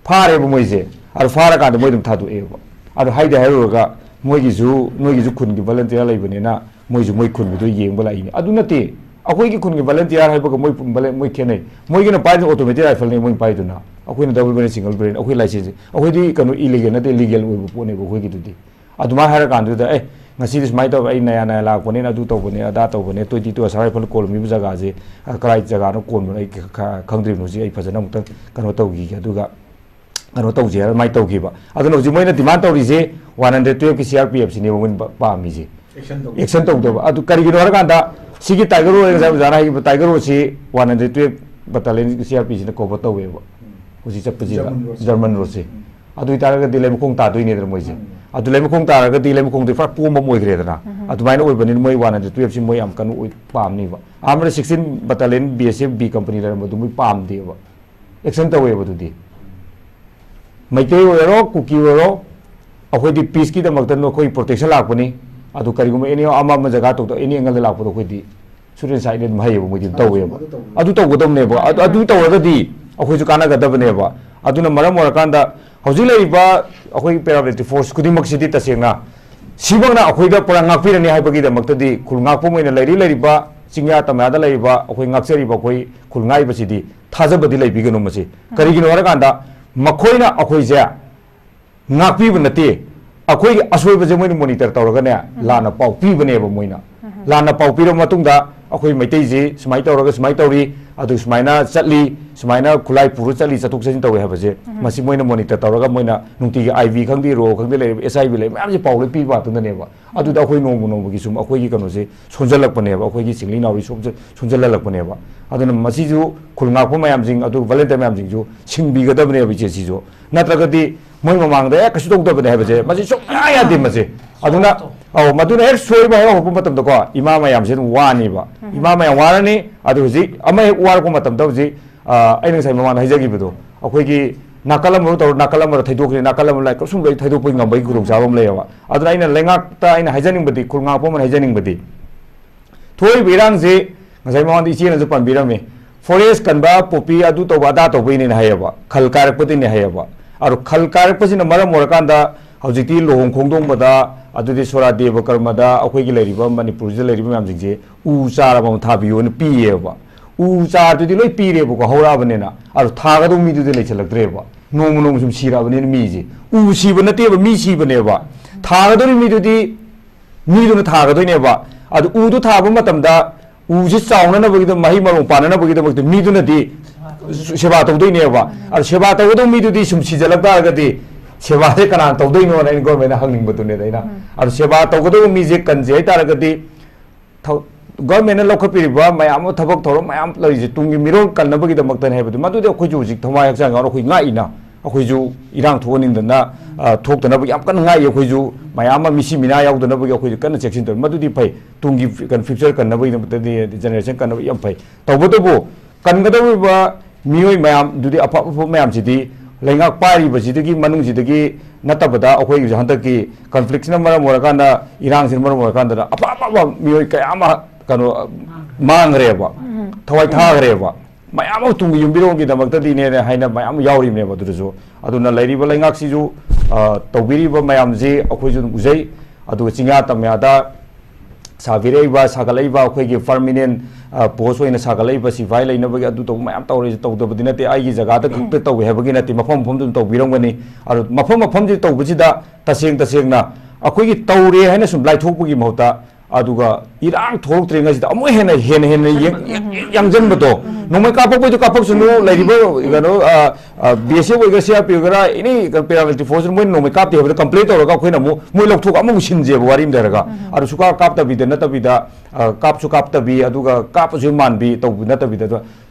ꯐꯥꯔꯦꯕ ꯃꯣꯏꯁꯦ꯫ ꯑꯗꯣ ꯐꯥꯔꯀꯥꯟꯗ ꯃꯣꯏ ꯑꯗꯨꯝ ꯊꯥꯗꯣꯛꯑꯦꯕ꯫ ꯑꯗꯣ ꯍꯥꯏꯗꯤ ꯍꯥꯏꯔꯨꯔꯒ ꯃꯣꯏꯒꯤꯁꯨ, ꯅꯣꯏꯒꯤꯁꯨ ꯈꯨꯟꯒꯤ volunteer ꯂꯩꯕꯅꯤꯅ ꯃꯣꯏꯁꯨ ꯃꯣꯏ ꯈꯨꯟꯒꯤꯗꯣ ꯌꯦꯡꯕ ꯂꯥꯛꯏꯅꯦ꯫ ꯑꯗꯨ ꯅꯠꯇꯦ, ꯑꯩꯈꯣꯏꯒꯤ ꯈꯨꯟꯒꯤ volunteer ꯍꯥꯏꯕꯒ ꯃꯣꯏ ꯈꯨꯟ volun-, ꯃꯣꯏ ꯈꯦꯠꯅꯩ꯫ ꯃꯣꯏꯒꯤꯅ ꯄꯥꯏꯗꯨꯅ automatic rifle ꯅꯦ ꯃꯣꯏꯅ ꯄꯥꯏꯗꯨꯅ, ꯑꯩꯈꯣꯏꯅ double barrel, single barrel, ꯑꯩꯈꯣꯏ license, ꯑꯩꯈꯣꯏꯗꯤ ꯀꯩꯅꯣ illegal ꯅꯠꯇꯦ, legal ꯑꯣꯏꯕ ꯄꯣꯠꯅꯦꯕ ꯑꯩꯈꯣꯏꯒꯤꯗꯨꯗꯤ꯫ ꯑꯗꯨꯃꯥꯏꯅ ꯍꯥꯏꯔꯀꯥꯟꯗꯨꯗ, "ꯑꯦ, ꯉꯁꯤꯗꯤ ꯁꯨꯃꯥꯏꯅ ꯇꯧꯋꯦ, ꯑꯩ ꯅꯌꯥ ꯅꯌꯥ ꯂꯥꯛꯄꯅꯤꯅ ꯑꯗꯨ ꯇꯧꯕꯅꯦ, ꯑꯗꯥ ꯇꯧꯕꯅꯦ, twenty two Assam Rifle ꯀꯣꯜꯂꯝꯃꯤꯕ ꯖꯒꯥꯁꯦ, ꯑ, ꯀꯔꯥꯏ ꯖꯒꯥꯅꯣ ꯀꯣꯟꯕꯅꯣ ꯑꯩ ꯈ-, ꯈ-, ꯈꯪꯗ꯭ꯔꯤꯕꯅꯣ, ꯍꯧꯖꯤꯛ ꯑꯩ ꯐꯖꯅ ꯑꯃꯨꯛꯇꯪ ꯀꯩꯅꯣ ꯇꯧꯈꯤꯒꯦ, ꯑꯗꯨꯒ ꯀꯩꯅꯣ ꯇꯧꯁꯦ" ꯍꯥꯏꯔ ꯑꯗꯨꯃꯥꯏꯅ ꯇꯧꯈꯤꯕ꯫ ꯑꯗꯨꯅ ꯍꯧꯖꯤꯛ ꯃꯣꯏꯅ demand ꯇꯧꯔꯤꯁꯦ one hundred twelve ꯀꯤ C R P F ꯁꯤꯅꯦꯕ ꯃꯣꯏꯅ ꯄ-, ꯄꯥꯝꯃꯤꯁꯦ꯫ Action ꯇꯧꯗꯕ꯫ ꯑꯗꯨ ꯀꯔꯤꯒꯤꯅꯣ ꯍꯥꯏꯔꯀꯥꯟꯗ ꯁꯤꯒꯤ Tiger Road, ꯉꯁꯥꯏ ꯑꯣꯖꯥꯅ ꯍꯥꯏꯈꯤꯕ Tiger Road ꯁꯤ one hundred twelve battalion C R P ꯁꯤꯅ cover ꯇꯧꯋꯦꯕ꯫ ꯍꯧꯖꯤꯛ ꯆꯠꯄꯁꯤꯗ German road ꯁꯦ꯫ German road ꯁꯦ꯫ ꯑꯗꯨ ꯑꯣꯏꯇꯥꯔꯒꯗꯤ ꯂꯩꯃꯈꯣꯡ ꯇꯥꯗꯣꯏꯅꯦꯗꯅ ꯃꯣꯏꯁꯦ꯫ ꯑꯗꯨ ꯂꯩꯃꯈꯣꯡ ꯇꯥꯔꯒꯗꯤ ꯂꯩꯃꯈꯣꯡꯗꯤ ꯄꯨꯔꯥ ꯀꯣꯝꯕ ꯑꯃ ꯑꯣꯏꯈ꯭ꯔꯦꯗꯅ꯫ ꯑꯗꯨꯃꯥꯏꯅ ꯑꯣꯏꯕꯅꯤꯅ ꯃꯣꯏ one hundred twelve ꯁꯤ ꯃꯣꯏ ꯌꯥꯝ ꯀꯟꯅ ꯑꯣꯏ-, ꯄꯥꯝꯅꯤꯕ꯫ ꯑꯍꯥꯟꯕꯗ sixteen battalion B S F B company ꯂꯩꯔꯝꯕꯗꯨ ꯃꯣꯏ ꯄꯥꯝꯗꯦꯕ꯫ Action ꯇꯧꯋꯦꯕ ꯑꯗꯨꯗꯤ꯫ ꯃꯩꯇꯩ ꯑꯣꯏꯔꯣ, ꯀꯨꯀꯤ ꯑꯣꯏꯔꯣ, ꯑꯩꯈꯣꯏꯗꯤ peace ꯀꯤꯗꯃꯛꯇ ꯅꯈꯣꯏ protection ꯂꯥꯛꯄꯅꯤ꯫ ꯑꯗꯨ ꯀꯔꯤꯒꯨꯝꯕ any ꯑꯃ ꯑꯃ ꯖꯒꯥ ꯇꯧꯗ any angle ꯗ ꯂꯥꯛꯄꯗꯣ ꯑꯩꯈꯣꯏꯗꯤ shoot and sight ꯑꯗꯨꯝ ꯍꯩꯌꯦꯕ, ꯃꯣꯏꯗꯤ ꯑꯗꯨꯝ ꯇꯧꯋꯦꯕ꯫ ꯑꯗꯨ ꯇꯧꯒꯗꯕꯅꯦꯕ꯫ ꯑꯗꯨ, ꯑꯗꯨ ꯇꯧꯔꯒꯗꯤ ꯑꯩꯈꯣꯏꯁꯨ ꯀꯥꯟꯅꯒꯗꯕꯅꯦꯕ꯫ ꯑꯗꯨꯅ ꯃꯔꯝ ꯑꯣꯏꯔꯀꯥꯟꯗ ꯍꯧꯖꯤꯛ ꯂꯩꯔꯤꯕ ꯑꯩꯈꯣꯏ paramilitary force ꯈꯨꯗꯤꯡꯃꯛꯁꯤꯗꯤ ꯇꯁꯦꯡꯅ ꯁꯤꯃꯛꯅ ꯑꯩꯈꯣꯏꯗ ꯄꯨꯔꯥ ꯉꯥꯛꯄꯤꯔꯅꯤ ꯍꯥꯏꯕꯒꯤꯗꯃꯛꯇꯗꯤ ꯈꯨꯜ ꯉꯥꯛꯄ ꯑꯣꯏꯅ ꯂꯩꯔꯤ ꯂꯩꯔꯤꯕ ꯆꯤꯡꯌꯥ ꯇꯝꯌꯥꯗ ꯂꯩꯔꯤꯕ ꯑꯩꯈꯣꯏ ꯉꯥꯛꯆꯔꯤꯕ ꯑꯩꯈꯣꯏ ꯈꯨꯜ ꯉꯥꯛꯏꯕꯁꯤꯗꯤ ꯊꯥꯖꯕꯗꯤ ꯂꯩꯕꯤꯒꯅꯨ ꯃꯁꯤ꯫ ꯀꯔꯤꯒꯤꯅꯣ ꯍꯥꯏꯔꯀꯥꯟꯗ ꯃꯈꯣꯏꯅ ꯑꯩꯈꯣꯏꯁꯦ ꯉꯥꯛꯄꯤꯕ ꯅꯠꯇꯦ, ꯑꯩꯈꯣꯏꯒꯤ ꯑꯁꯣꯏꯕꯁꯦ ꯃꯣꯏꯅ ꯃꯣꯅꯤꯇꯔ ꯇꯧꯔꯒꯅꯦ, ꯂꯥꯟꯅ ꯄꯥꯎ ꯄꯤꯕꯅꯦꯕ ꯃꯣꯏꯅ꯫ ꯂꯥꯟꯅ ꯄꯥꯎ ꯄꯤꯔꯕ ꯃꯇꯨꯡꯗ ꯑꯩꯈꯣꯏ ꯃꯩꯇꯩꯁꯤ ꯁꯨꯃꯥꯏꯅ ꯇꯧꯔꯒ ꯁꯨꯃꯥꯏꯅ ꯇꯧꯔꯤ, ꯑꯗꯨ ꯁꯨꯃꯥꯏꯅ ꯆꯠꯂꯤ, ꯁꯨꯃꯥꯏꯅ ꯈꯨꯠꯂꯥꯏ ꯄꯨꯔ ꯆꯠꯂꯤ, ꯆꯠꯊꯣꯛ ꯆꯠꯁꯤꯟ ꯇꯧꯋꯤ ꯍꯥꯏꯕꯁꯦ, ꯃꯁꯤ ꯃꯣꯏꯅ ꯃꯣꯅꯤꯇꯔ ꯇꯧꯔꯒ ꯃꯣꯏꯅ ꯅꯨꯡꯇꯤꯒꯤ ꯑꯥꯏ ꯚꯤ ꯈꯪꯗꯦ, ꯔꯣ ꯈꯪꯗꯦ, ꯂꯩꯔꯤꯕ ꯑꯦꯁ ꯑꯥꯏ ꯚꯤ ꯂꯩꯔꯤꯕ ꯃꯌꯥꯝꯁꯦ ꯄꯥꯎ ꯂꯣꯏ ꯄꯤꯕ ꯉꯥꯛꯇꯅꯦꯕ꯫ ꯑꯗꯨꯗ ꯑꯩꯈꯣꯏ ꯅꯣꯡꯃ ꯅꯣꯡꯃꯒꯤ ꯁꯨꯝ ꯑꯩꯈꯣꯏꯒꯤ ꯀꯩꯅꯣꯁꯦ ꯁꯣꯟꯖꯜꯂꯛꯄꯅꯦꯕ, ꯑꯩꯈꯣꯏꯒꯤ ꯁꯤꯡꯂꯤ ꯅꯥꯎꯔꯤ ꯁꯣꯟꯖ-, ꯁꯣꯟꯖꯜꯍꯜꯂꯛꯄꯅꯦꯕ꯫ ꯑꯗꯨꯅ ꯃꯁꯤꯁꯨ ꯈꯨꯜ ꯉꯥꯛꯄ ꯃꯌꯥꯝꯁꯤꯡ, ꯑꯗꯨ ꯚꯣꯂꯟꯇꯤꯌꯔ ꯃꯌꯥꯝꯁꯤꯡꯁꯨ ꯁꯤꯡꯕꯤꯒꯗꯕꯅꯦꯕ, ꯏꯆꯦ, ꯁꯤꯁꯨ꯫ ꯅꯠꯇ꯭ꯔꯒꯗꯤ ꯃꯣꯏ ꯃꯃꯥꯡꯗ ꯍꯦꯛ ꯀꯩꯁꯨ ꯇꯧꯗꯕꯅꯦ ꯍꯥꯏꯕꯁꯦ, ꯃꯁꯤ ꯁꯨꯡꯌꯥ ꯌꯥꯗꯦ ꯃꯁꯦ꯫ ꯑꯗꯨꯅ, ꯑꯧ, ꯃꯗꯨꯅ ꯍꯦꯛ ꯁꯣꯏꯕ ꯍꯦꯛ ꯍꯧꯔꯛꯄ ꯃꯇꯝꯗꯀꯣ, ꯏꯃꯥ ꯃꯌꯥꯝꯁꯦ ꯑꯗꯨꯝ ꯋꯥꯅꯤꯕ꯫ ꯏꯃꯥ ꯃꯌꯥꯝ ꯋꯥꯔꯅꯤ꯫ ꯑꯗꯨ ꯍꯧꯖꯤꯛ ꯑꯃ ꯍꯦꯛ ꯋꯥꯔꯛꯄ ꯃꯇꯝꯗ ꯍꯧꯖꯤꯛ, ꯑ, ꯑꯩꯅ ꯉꯁꯥꯏ ꯃꯃꯥꯡꯗ ꯍꯥꯏꯖꯈꯤꯕꯗꯣ, ꯑꯩꯈꯣꯏꯒꯤ ꯅꯥꯀꯜ ꯑꯃꯔꯣꯝ ꯇꯧꯔ ꯅꯥꯀꯜ ꯑꯃꯗ ꯊꯩꯗꯣꯛꯈꯤꯅꯤ, ꯅꯥꯀꯜ ꯑꯃ ꯂꯥꯏ ꯀꯩꯁꯨꯝ ꯂꯣꯏ ꯊꯩꯗꯣꯛꯄꯒꯤ ꯉꯝꯕꯒꯤ ꯈꯨꯗꯣꯡꯆꯥꯕ ꯑꯃ ꯂꯩꯌꯦꯕ꯫ ꯑꯗꯨꯅ ꯑꯩꯅ ꯂꯩꯉꯥꯛꯇ ꯑꯩꯅ ꯍꯥꯏꯖꯅꯤꯡꯕꯗꯤ, ꯈꯨꯜ ꯉꯥꯛꯄ ꯑꯃꯅ ꯍꯥꯏꯖꯅꯤꯡꯕꯗꯤ, ꯊꯣꯛꯏꯕ ꯏꯔꯥꯡꯁꯤ ꯉꯁꯥꯏ ꯃꯃꯥꯡꯗ ꯏꯆꯦꯅꯁꯨ ꯄꯟꯕꯤꯔꯝꯃꯤ, ꯐꯣꯔꯦꯁ ꯀꯟꯕ, ꯄꯣꯄꯤ ꯑꯗꯨ ꯇꯧꯕ ꯑꯗꯥ ꯇꯧꯕꯩꯅꯦꯅ ꯍꯥꯏꯌꯦꯕ, ꯈꯜ ꯀꯥꯏꯔꯛꯄꯗꯩꯅꯦ ꯍꯥꯏꯌꯦꯕ꯫ ꯑꯗꯣ ꯈꯜ ꯀꯥꯏꯔꯛꯄꯁꯤꯅ ꯃꯔꯝ ꯑꯣꯏꯔꯀꯥꯟꯗ ꯍꯧꯖꯤꯛꯇꯤ ꯂꯨꯍꯣꯡ ꯈꯣꯡꯗꯣꯡꯕꯗ, ꯑꯗꯨꯗꯤ ꯁꯣꯔꯥ ꯗꯦꯕ ꯀꯔꯃꯗ ꯑꯩꯈꯣꯏꯒꯤ ꯂꯩꯔꯤꯕ ꯃꯅꯤꯄꯨꯔꯁꯤꯗ ꯂꯩꯔꯤꯕ ꯃꯌꯥꯝꯁꯤꯡꯁꯦ ꯎ ꯆꯥꯔ ꯑꯃꯃꯝ ꯊꯥꯕꯤꯌꯣꯅ ꯄꯤꯌꯦꯕ꯫ ꯎ ꯆꯥꯔꯗꯨꯗꯤ ꯂꯣꯏ ꯄꯤꯔꯦꯕꯀꯣ, ꯍꯧꯔꯛꯑꯕꯅꯤꯅ꯫ ꯑꯗꯣ ꯊꯥꯒꯗꯧꯕ ꯃꯤꯗꯨꯗꯤ ꯂꯩꯁꯜꯂꯛꯇ꯭ꯔꯦꯕ꯫ ꯅꯣꯡꯃ ꯅꯣꯡꯃ ꯁꯨꯝ ꯁꯤꯔꯛꯑꯕꯅꯤꯅ ꯃꯤꯁꯦ꯫ ꯎ ꯁꯤꯕ ꯅꯠꯇꯦꯕ, ꯃꯤ ꯁꯤꯕꯅꯦꯕ꯫ ꯊꯥꯒꯗꯧꯔꯤ ꯃꯤꯗꯨꯗꯤ ꯃꯤꯗꯨꯅ ꯊꯥꯒꯗꯣꯏꯅꯦꯕ꯫ ꯑꯗꯨ ꯎꯗꯨ ꯊꯥꯕ ꯃꯇꯝꯗ ꯎꯁꯤ ꯆꯥꯎꯅꯅꯕꯒꯤꯗꯃꯛ, ꯃꯍꯩ ꯃꯔꯣꯡ ꯄꯥꯟꯅꯅꯕꯒꯤꯗꯃꯛꯇ ꯃꯤꯗꯨꯅꯗꯤ ꯁꯦꯕꯥ ꯇꯧꯗꯣꯏꯅꯦꯕ꯫ ꯑꯗꯨ ꯁꯦꯕꯥ ꯇꯧꯒꯗꯧꯕ ꯃꯤꯗꯨꯗꯤ ꯁꯨꯝ ꯁꯤꯖꯜꯂꯛ ꯇꯥꯔꯒꯗꯤ ꯁꯦꯕꯥꯁꯦ ꯀꯅꯥꯅ ꯇꯧꯗꯣꯏꯅꯣꯅ ꯑꯩꯅ ꯒꯣꯔꯃꯦꯟꯗ ꯍꯪꯅꯤꯡꯕꯗꯨꯅꯦꯗ ꯑꯩꯅ꯫ ꯑꯗꯨ ꯁꯦꯕꯥ ꯇꯧꯒꯗꯧꯕ ꯃꯤꯁꯦ ꯀꯟꯁꯦ ꯍꯥꯏꯇꯥꯔꯒꯗꯤ ꯊꯧ-, ꯒꯣꯔꯃꯦꯟꯅ ꯂꯧꯈꯠꯄꯤꯔꯤꯕ ꯃꯌꯥꯝ ꯑꯃ, ꯊꯕꯛ ꯊꯧꯔꯝ ꯃꯌꯥꯝ ꯂꯩꯔꯤꯁꯦ ꯇꯨꯡꯒꯤ ꯃꯤꯔꯣꯜ ꯀꯟꯅꯕꯒꯤꯗꯃꯛꯇꯅꯤ ꯍꯥꯏꯕꯗꯨ, ꯃꯗꯨꯗꯤ ꯑꯩꯈꯣꯏꯁꯨ ꯍꯧꯖꯤꯛ ꯊꯋꯥꯏ ꯍꯛꯆꯥꯡ ꯌꯥꯎꯅ ꯑꯩꯈꯣꯏ ꯉꯥꯛꯏꯅ꯫ ꯑꯩꯈꯣꯏꯁꯨ ꯏꯔꯥꯡ ꯊꯣꯛꯍꯟꯅꯤꯡꯗꯅ, ꯑ, ꯊꯣꯛꯇꯅꯕ ꯌꯥꯝ ꯀꯟꯅ ꯉꯥꯛꯏ꯫ ꯑꯩꯈꯣꯏꯁꯨ ꯃꯌꯥꯝ ꯑꯃ ꯃꯤꯁꯤ ꯃꯤꯅꯥ ꯌꯥꯎꯗꯅꯕꯒꯤ ꯑꯩꯈꯣꯏꯁꯨ ꯀꯟꯅ ꯆꯦꯛꯁꯤꯟ ꯇꯧꯔꯤ꯫ ꯃꯗꯨꯗꯤ ꯐꯩ, ꯇꯨꯡꯒꯤ ꯀꯩꯅꯣ, ꯐ꯭ꯌꯨꯆꯔ ꯀꯟꯅꯕꯒꯤꯗꯃꯛꯇꯗꯤ, ꯖꯦꯅꯦꯔꯦꯁꯟ ꯀꯟꯅꯕ ꯌꯥꯝ ꯐꯩ꯫ ꯇꯧꯕꯇꯕꯨ ꯀꯟꯒꯗꯧꯔꯤꯕ ꯃꯤꯑꯣꯏ ꯃꯌꯥꯝꯗꯨꯗꯤ, ꯑꯐ ꯑꯐꯕ ꯃꯌꯥꯝꯁꯤꯗꯤ ꯂꯩꯉꯥꯛ ꯄꯥꯏꯔꯤꯕꯁꯤꯗꯒꯤ, ꯃꯅꯨꯡꯁꯤꯗꯒꯤ ꯅꯠꯇꯕꯗ, ꯑꯩꯈꯣꯏꯒꯤ ꯍꯟꯗꯛꯀꯤ ꯀꯟꯐ꯭ꯂꯤꯛꯁꯤꯅ ꯃꯔꯝ ꯑꯣꯏꯔꯀꯥꯟꯗ, ꯏꯔꯥꯡꯁꯤꯅ ꯃꯔꯝ ꯑꯣꯏꯔꯀꯥꯟꯗ ꯑꯐ ꯑꯐꯕ ꯃꯤꯑꯣꯏ ꯀꯌꯥ ꯑꯃ ꯀꯩꯅꯣ ꯃꯥꯡꯈ꯭ꯔꯦꯕ, ꯊꯋꯥꯏ ꯊꯥꯈ꯭ꯔꯦꯕ꯫ ꯃꯌꯥꯝ ꯑꯃ ꯇꯨꯡꯒꯤ ꯌꯨꯝꯕꯤꯔꯣꯜꯒꯤꯗꯃꯛꯇꯗꯤꯅꯦ ꯍꯥꯏꯅ ꯃꯌꯥꯝ ꯌꯥꯎꯔꯤꯕꯅꯦꯕ꯫ ꯑꯗꯨꯗꯁꯨ, ꯑꯗꯨꯅ ꯂꯩꯔꯤꯕ ꯂꯩꯉꯥꯛꯁꯤꯁꯨ, ꯑ, ꯇꯧꯕꯤꯔꯤꯕ ꯃꯌꯥꯝꯁꯤ ꯑꯩꯈꯣꯏꯁꯨ ꯑꯗꯨꯝ ꯎꯖꯩ꯫ ꯑꯗꯨꯒ ꯆꯤꯡꯌꯥ ꯇꯝꯌꯥꯗ ꯁꯥꯕꯤꯔꯛꯏꯕ, ꯁꯥꯒꯠꯂꯛꯏꯕ ꯑꯩꯈꯣꯏꯒꯤ ꯄꯔꯃꯤꯅꯦꯟ ꯄꯣꯁ ꯑꯣꯏꯅ ꯁꯥꯒꯠꯂꯛꯏꯕ ꯁꯤꯐꯥꯏ ꯂꯩꯅꯕꯒꯤ ꯑꯗꯨ ꯇꯧꯕ ꯃꯌꯥꯝ ꯇꯧꯔꯤꯁꯦ ꯇꯧꯗꯕꯗꯤ ꯅꯠꯇꯦ, ꯑꯩꯒꯤ ꯖꯒꯥꯗ ꯈꯛꯇ ꯇꯧꯋꯦ ꯍꯥꯏꯕꯒꯤ ꯅꯠꯇꯦ, ꯃꯐꯝ ꯃꯐꯝꯗ ꯑꯗꯨꯝ ꯇꯧꯕꯤꯔꯝꯒꯅꯤ꯫ ꯑꯗꯨ ꯃꯐꯝ ꯃꯐꯝꯁꯤ ꯇꯧꯕꯁꯤꯗ ꯇꯁꯦꯡ ꯇꯁꯦꯡꯅ ꯑꯩꯈꯣꯏꯒꯤ ꯇꯧꯔꯦ ꯍꯥꯏꯅ ꯁꯨꯝ ꯂꯥꯏꯊꯣꯛꯄꯒꯤ ꯃꯍꯨꯠꯇ, ꯑꯗꯨꯒ ꯏꯔꯥꯡ ꯊꯣꯛꯂꯛꯇ꯭ꯔꯤꯉꯩꯁꯤꯗ ꯑꯃꯨꯛ ꯍꯦꯟꯅ, ꯍꯦꯟꯅ, ꯍꯦꯟꯅ ꯌꯦꯡ-, ꯌꯥꯡꯁꯤꯟꯕꯗꯣ, ꯅꯣꯡꯃꯩ ꯀꯥꯞꯄꯛꯄꯩꯗꯣ ꯀꯥꯞꯄꯛꯁꯅꯨ, ꯂꯩꯔꯤꯕ ꯀꯩꯅꯣ, ꯕꯤ ꯑꯦꯁ ꯑꯦꯐ ꯑꯣꯏꯒꯦꯔꯥ, ꯁꯤ ꯑꯥꯔ ꯄꯤ ꯑꯣꯏꯒꯦꯔꯥ, ꯑꯦꯅꯤ ꯄꯦꯔꯥꯃꯤꯂꯤꯇꯔꯤ ꯐꯣꯔꯁ ꯃꯣꯏꯅ ꯅꯣꯡꯃꯩ ꯀꯥꯞꯇꯦ ꯍꯥꯏꯕꯗ ꯀꯝꯄ꯭ꯂꯦꯟ ꯇꯧꯔꯒ ꯑꯩꯈꯣꯏꯅ ꯑꯃꯨꯛ ꯃꯣꯏ ꯂꯧꯊꯣꯛꯑꯒ ꯑꯃꯨꯛ ꯁꯤꯟꯁꯦꯕ, ꯋꯥꯔꯤ ꯑꯃ ꯂꯩꯔꯒ꯫ ꯑꯗꯨ ꯁꯨꯀꯥꯞ ꯀꯥꯞꯇꯕꯤꯗ ꯅꯠꯇꯕꯤꯗ, ꯑ, ꯀꯥꯞꯁꯨ ꯀꯥꯞꯇꯕꯤ, ꯑꯗꯨꯒ ꯀꯥꯞꯄꯁꯨ ꯃꯥꯟꯕꯤ ꯇꯧꯕ ꯅꯠꯇꯕꯤꯗ, ꯑꯗꯣ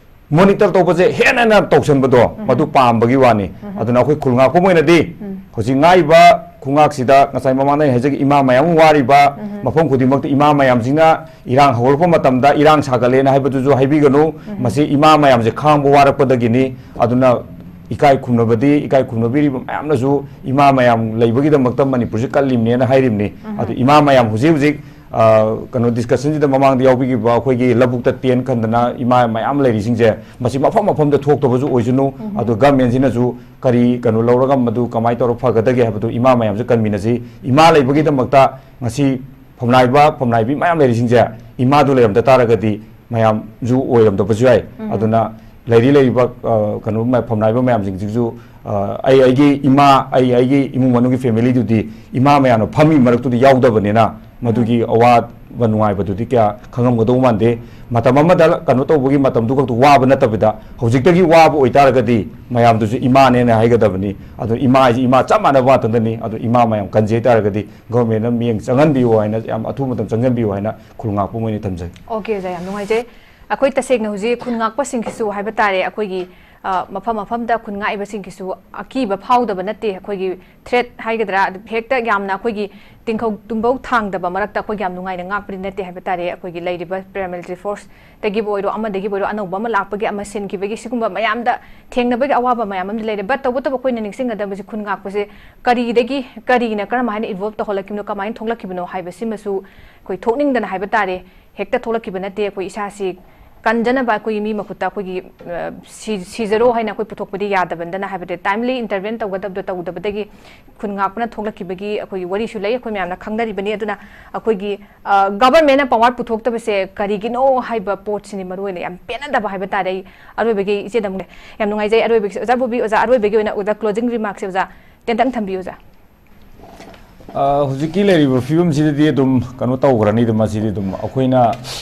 ꯃꯣꯅꯤꯇꯔ ꯇꯧꯕꯁꯦ ꯍꯦꯟꯅ ꯍꯦꯟꯅ ꯇꯧꯁꯟꯕꯗꯣ, ꯃꯗꯨ ꯄꯥꯝꯕꯒꯤ ꯋꯥꯅꯤ꯫ ꯑꯗꯨꯅ ꯑꯩꯈꯣꯏ ꯈꯨꯜ ꯉꯥꯛꯄ ꯑꯣꯏꯅꯗꯤ ꯍꯧꯖꯤꯛ ꯉꯥꯛꯏꯕ ꯈꯨꯉꯥꯛꯁꯤꯗ ꯉꯁꯥꯏ ꯃꯃꯥꯡꯗ ꯑꯩꯅ ꯍꯥꯏꯖꯈꯤ, ꯏꯃꯥ ꯃꯌꯥꯝ ꯑꯃ ꯋꯥꯔꯤꯕ ꯃꯐꯝ ꯈꯨꯗꯤꯡꯃꯛꯇ ꯏꯃꯥ ꯃꯌꯥꯝꯁꯤꯅ ꯏꯔꯥꯡ ꯍꯧꯔꯛꯄ ꯃꯇꯝꯗ ꯏꯔꯥꯡ ꯁꯥꯒꯠꯂꯦꯅ ꯍꯥꯏꯕꯗꯨꯁꯨ ꯍꯥꯏꯕꯤꯒꯅꯨ꯫ ꯃꯁꯤ ꯏꯃꯥ ꯃꯌꯥꯝꯁꯦ ꯈꯥꯡꯕ ꯋꯥꯔꯛꯄꯗꯒꯤꯅꯤ꯫ ꯑꯗꯨꯅ ꯏꯀꯥꯏ ꯈꯨꯝꯅꯕꯗꯤ, ꯏꯀꯥꯏ ꯈꯨꯝꯅꯕꯤꯔꯤꯕ ꯃꯌꯥꯝꯅꯁꯨ ꯏꯃꯥ ꯃꯌꯥꯝ ꯂꯩꯕꯒꯤꯗꯃꯛꯇ ꯃꯅꯤꯄꯨꯔꯁꯤ ꯀꯜꯂꯤꯕꯅꯦꯅ ꯍꯥꯏꯔꯤꯕꯅꯤ꯫ ꯑꯗꯨ ꯏꯃꯥ ꯃꯌꯥꯝ ꯍꯧꯖꯤꯛ ꯍꯧꯖꯤꯛ, ꯑ, ꯀꯩꯅꯣ, ꯗꯤꯁꯀꯁꯟꯁꯤꯗ ꯃꯃꯥꯡꯗ ꯌꯥꯎꯕꯤꯈꯤꯕ ꯑꯩꯈꯣꯏꯒꯤ ꯂꯧꯕꯨꯛꯇ ꯇꯦꯟ ꯈꯟꯗꯅ ꯏꯃꯥ ꯃꯌꯥꯝ ꯂꯩꯔꯤꯁꯤꯡꯁꯦ, ꯃꯁꯤ ꯃꯐꯝ ꯃꯐꯝꯗ ꯊꯣꯛꯇꯕꯁꯨ ꯑꯣꯏꯁꯅꯨ꯫ ꯑꯗꯨ ꯒꯚꯔꯟꯃꯦꯟꯁꯤꯅꯁꯨ ꯀꯔꯤ ꯀꯩꯅꯣ ꯂꯧꯔꯒ ꯃꯗꯨ ꯀꯃꯥꯏꯅ ꯇꯧꯔ ꯐꯒꯗꯒꯦ ꯍꯥꯏꯕꯗꯨ ꯏꯃꯥ ꯃꯌꯥꯝꯁꯨ ꯀꯟꯃꯤꯟꯅꯁꯤ꯫ ꯏꯃꯥ ꯂꯩꯕꯒꯤꯗꯃꯛꯇ ꯉꯁꯤ ꯐꯝꯅꯥꯏꯕ, ꯐꯝꯅꯥꯏꯕꯤ ꯃꯌꯥꯝ ꯂꯩꯔꯤꯁꯤꯡꯁꯦ ꯏꯃꯥꯗꯨ ꯂꯩꯔꯝꯗ ꯇꯥꯔꯒꯗꯤ ꯃꯌꯥꯝꯁꯨ ꯑꯣꯏꯔꯝꯗꯕꯁꯨ ꯌꯥꯏ꯫ ꯑꯗꯨꯅ ꯂꯩꯔꯤ ꯂꯩꯔꯤꯕ, ꯑ, ꯀꯩꯅꯣ, ꯃ-, ꯐꯝꯅꯥꯏꯕ ꯃꯌꯥꯝꯁꯤꯡꯁꯤꯁꯨ, ꯑ, ꯑꯩ ꯑꯩꯒꯤ ꯏꯃꯥ, ꯑꯩ ꯑꯩꯒꯤ ꯏꯃꯨꯡ ꯃꯅꯨꯡꯒꯤ ꯐꯦꯃꯤꯂꯤꯗꯨꯗꯤ ꯏꯃꯥ ꯃꯌꯥꯝꯅ ꯐꯝꯃꯤ ꯃꯔꯛꯇꯨꯗ ꯌꯥꯎꯗꯕꯅꯤꯅ ꯃꯗꯨꯒꯤ ꯑꯋꯥꯕ ꯅꯨꯡꯉꯥꯏꯕꯗꯨꯗꯤ ꯀꯌꯥ ꯈꯪꯉꯝꯒꯗꯧ ꯃꯥꯟꯗꯦ꯫ ꯃꯇꯝ ꯑꯃꯗ ꯀꯩꯅꯣ ꯇꯧꯕꯒꯤ ꯃꯇꯝꯗꯨ ꯈꯛꯇ ꯋꯥꯕ ꯅꯠꯇꯕꯤꯗ ꯍꯧꯖꯤꯛꯇꯒꯤ ꯋꯥꯕ ꯑꯣꯏꯇꯥꯔꯒꯗꯤ ꯃꯌꯥꯝꯗꯨꯁꯨ ꯏꯃꯥꯅꯦꯅ ꯍꯥꯏꯒꯗꯕꯅꯤ꯫ ꯑꯗꯨ ꯏꯃꯥ ꯍꯥꯏꯁꯤ ꯏꯃꯥ ꯆꯞ ꯃꯥꯟꯅꯕ ꯉꯥꯛꯇꯗꯅꯤ꯫ ꯑꯗꯨ ꯏꯃꯥ ꯃꯌꯥꯝ ꯀꯟꯖꯩ ꯍꯥꯏꯇꯥꯔꯒꯗꯤ ꯒꯣꯔꯃꯦꯟꯅ ꯃꯤꯠꯌꯦꯡ ꯆꯪꯍꯟꯕꯤꯌꯨ ꯍꯥꯏꯅ, ꯌꯥꯝ ꯑꯊꯨꯕ ꯃꯇꯝ ꯆꯪꯍꯟꯕꯤꯌꯨ ꯍꯥꯏꯅ ꯈꯨꯜ ꯉꯥꯛꯄ ꯑꯣꯏꯅ ꯊꯝꯖꯒꯦ꯫ ꯑꯣꯀꯦ ꯑꯣꯖꯥ, ꯌꯥꯝ ꯅꯨꯡꯉꯥꯏꯖꯩ꯫ ꯑꯩꯈꯣꯏ ꯇꯁꯦꯡꯅ ꯍꯧꯖꯤꯛ ꯈꯨꯟ ꯉꯥꯛꯄꯁꯤꯡꯒꯤꯁꯨ ꯍꯥꯏꯕ ꯇꯥꯔꯦ, ꯑꯩꯈꯣꯏꯒꯤ, ꯑ, ꯃꯐꯝ ꯃꯐꯝꯗ ꯈꯨꯟ ꯉꯥꯛꯏꯕꯁꯤꯡꯒꯤꯁꯨ ꯑꯀꯤꯕ ꯐꯥꯎꯗꯕ ꯅꯠꯇꯦ꯫ ꯑꯩꯈꯣꯏꯒꯤ ꯊ꯭ꯔꯦꯠ ꯍꯥꯏꯒꯗ꯭ꯔꯥ, ꯑꯗꯨ ꯍꯦꯛꯇ ꯌꯥꯝꯅ ꯑꯩꯈꯣꯏꯒꯤ ꯇꯤꯡꯈꯧ ꯇꯨꯝꯕꯧ ꯊꯥꯡꯗꯕ ꯃꯔꯛꯇ ꯑꯩꯈꯣꯏ ꯌꯥꯝ ꯅꯨꯡꯉꯥꯏꯅ ꯉꯥꯛꯄꯗꯤ ꯅꯠꯇꯦ ꯍꯥꯏꯕ ꯇꯥꯔꯦ꯫ ꯑꯩꯈꯣꯏꯒꯤ ꯂꯩꯔꯤꯕ ꯄꯦꯔꯥꯃꯤꯂꯤꯇꯔꯤ ꯐꯣꯔꯁꯇꯒꯤꯕꯨ ꯑꯣꯏꯔꯣ, ꯑꯃꯗꯒꯤꯕꯨ ꯑꯣꯏꯔꯣ, ꯑꯅꯧꯕ ꯑꯃ ꯂꯥꯛꯄꯒꯤ, ꯑꯃ ꯁꯤꯟꯈꯤꯕꯒꯤ, ꯁꯤꯒꯨꯝꯕ ꯃꯌꯥꯝꯗ ꯊꯦꯡꯅꯕꯒꯤ ꯑꯋꯥꯕ ꯃꯌꯥꯝ ꯑꯃꯗꯤ ꯂꯩꯔꯦ꯫ ꯕꯠ ꯇꯧꯕꯇꯕꯨ ꯑꯩꯈꯣꯏꯅ ꯅꯤꯡꯁꯤꯡꯒꯗꯕꯁꯦ ꯈꯨꯟ ꯉꯥꯛꯄꯁꯦ ꯀꯔꯤꯗꯒꯤ, ꯀꯔꯤꯅ ꯀꯔꯝ ꯍꯥꯏꯅ ꯏꯟꯚꯣꯜꯕ ꯇꯧꯍꯜꯂꯛꯈꯤꯕꯅꯣ, ꯀꯃꯥꯏꯅ ꯊꯣꯛꯂꯛꯈꯤꯕꯅꯣ ꯍꯥꯏꯕꯁꯤꯃꯁꯨ ꯑꯩꯈꯣꯏ ꯊꯣꯛꯅꯤꯡꯗꯅ ꯍꯥꯏꯕ ꯇꯥꯔꯦ, ꯍꯦꯛꯇ ꯊꯣꯛꯂꯛꯈꯤꯕ ꯅꯠꯇꯦ꯫ ꯑꯩꯈꯣꯏ ꯏꯁꯥꯁꯤ ꯀꯟꯖꯅꯕ ꯑꯩꯈꯣꯏꯒꯤ ꯃꯤ ꯃꯈꯨꯠꯇ ꯑꯩꯈꯣꯏꯒꯤ, ꯑ, ꯁꯤ-, ꯁꯤꯖꯔꯣ ꯍꯥꯏꯅ ꯑꯩꯈꯣꯏ ꯄꯨꯊꯣꯛꯄꯗꯤ ꯌꯥꯗꯕꯅꯤꯅ, ꯍꯥꯏꯕꯗꯤ timely intervene ꯇꯧꯒꯗꯕꯗꯣ ꯇꯧꯗꯕꯗꯒꯤ ꯈꯨꯟ ꯉꯥꯛꯄꯅ ꯊꯣꯛꯂꯛꯈꯤꯕꯒꯤ ꯑꯩꯈꯣꯏꯒꯤ ꯋꯥꯔꯤꯁꯨ ꯂꯩ, ꯑꯩꯈꯣꯏ ꯃꯌꯥꯝꯅ ꯈꯪꯅꯔꯤꯕꯅꯤ꯫ ꯑꯗꯨꯅ ꯑꯩꯈꯣꯏꯒꯤ, ꯑ, government ꯅ power ꯄꯨꯊꯣꯛꯇꯕꯁꯦ ꯀꯔꯤꯒꯤꯅꯣ ꯍꯥꯏꯕ ꯄꯣꯠꯁꯤꯅꯤ ꯃꯔꯨ ꯑꯣꯏꯅ ꯌꯥꯝ ꯄꯦꯟꯅꯗꯕ ꯍꯥꯏꯕ ꯇꯥꯔꯦ꯫ ꯑꯩ ꯑꯔꯣꯏꯕꯒꯤ ꯏꯆꯦꯗ ꯑꯃꯨꯛ ꯌꯥꯝ ꯅꯨꯡꯉꯥꯏꯖꯩ꯫ ꯑꯔꯣꯏꯕꯒꯤ ꯑꯣꯖꯥ ꯕꯣꯕꯤ, ꯑꯣꯖꯥ ꯑꯔꯣꯏꯕꯒꯤ ꯑꯣꯏꯅ ꯑꯣꯖꯥ closing remarks ꯁꯦ ꯑꯣꯖꯥ ꯇꯦꯟꯇꯪ ꯊꯝꯕꯤꯌꯨ ꯑꯣꯖꯥ꯫ ꯑ, ꯍꯧꯖꯤꯛꯀꯤ ꯂꯩꯔꯤꯕ ꯐꯤꯕꯝꯁꯤꯗꯗꯤ ꯑꯗꯨꯝ ꯀꯩꯅꯣ ꯇꯧꯈ꯭ꯔꯅꯤꯗ, ꯃꯁꯤꯗꯤ ꯑꯗꯨꯝ ꯑꯩꯈꯣꯏꯅ,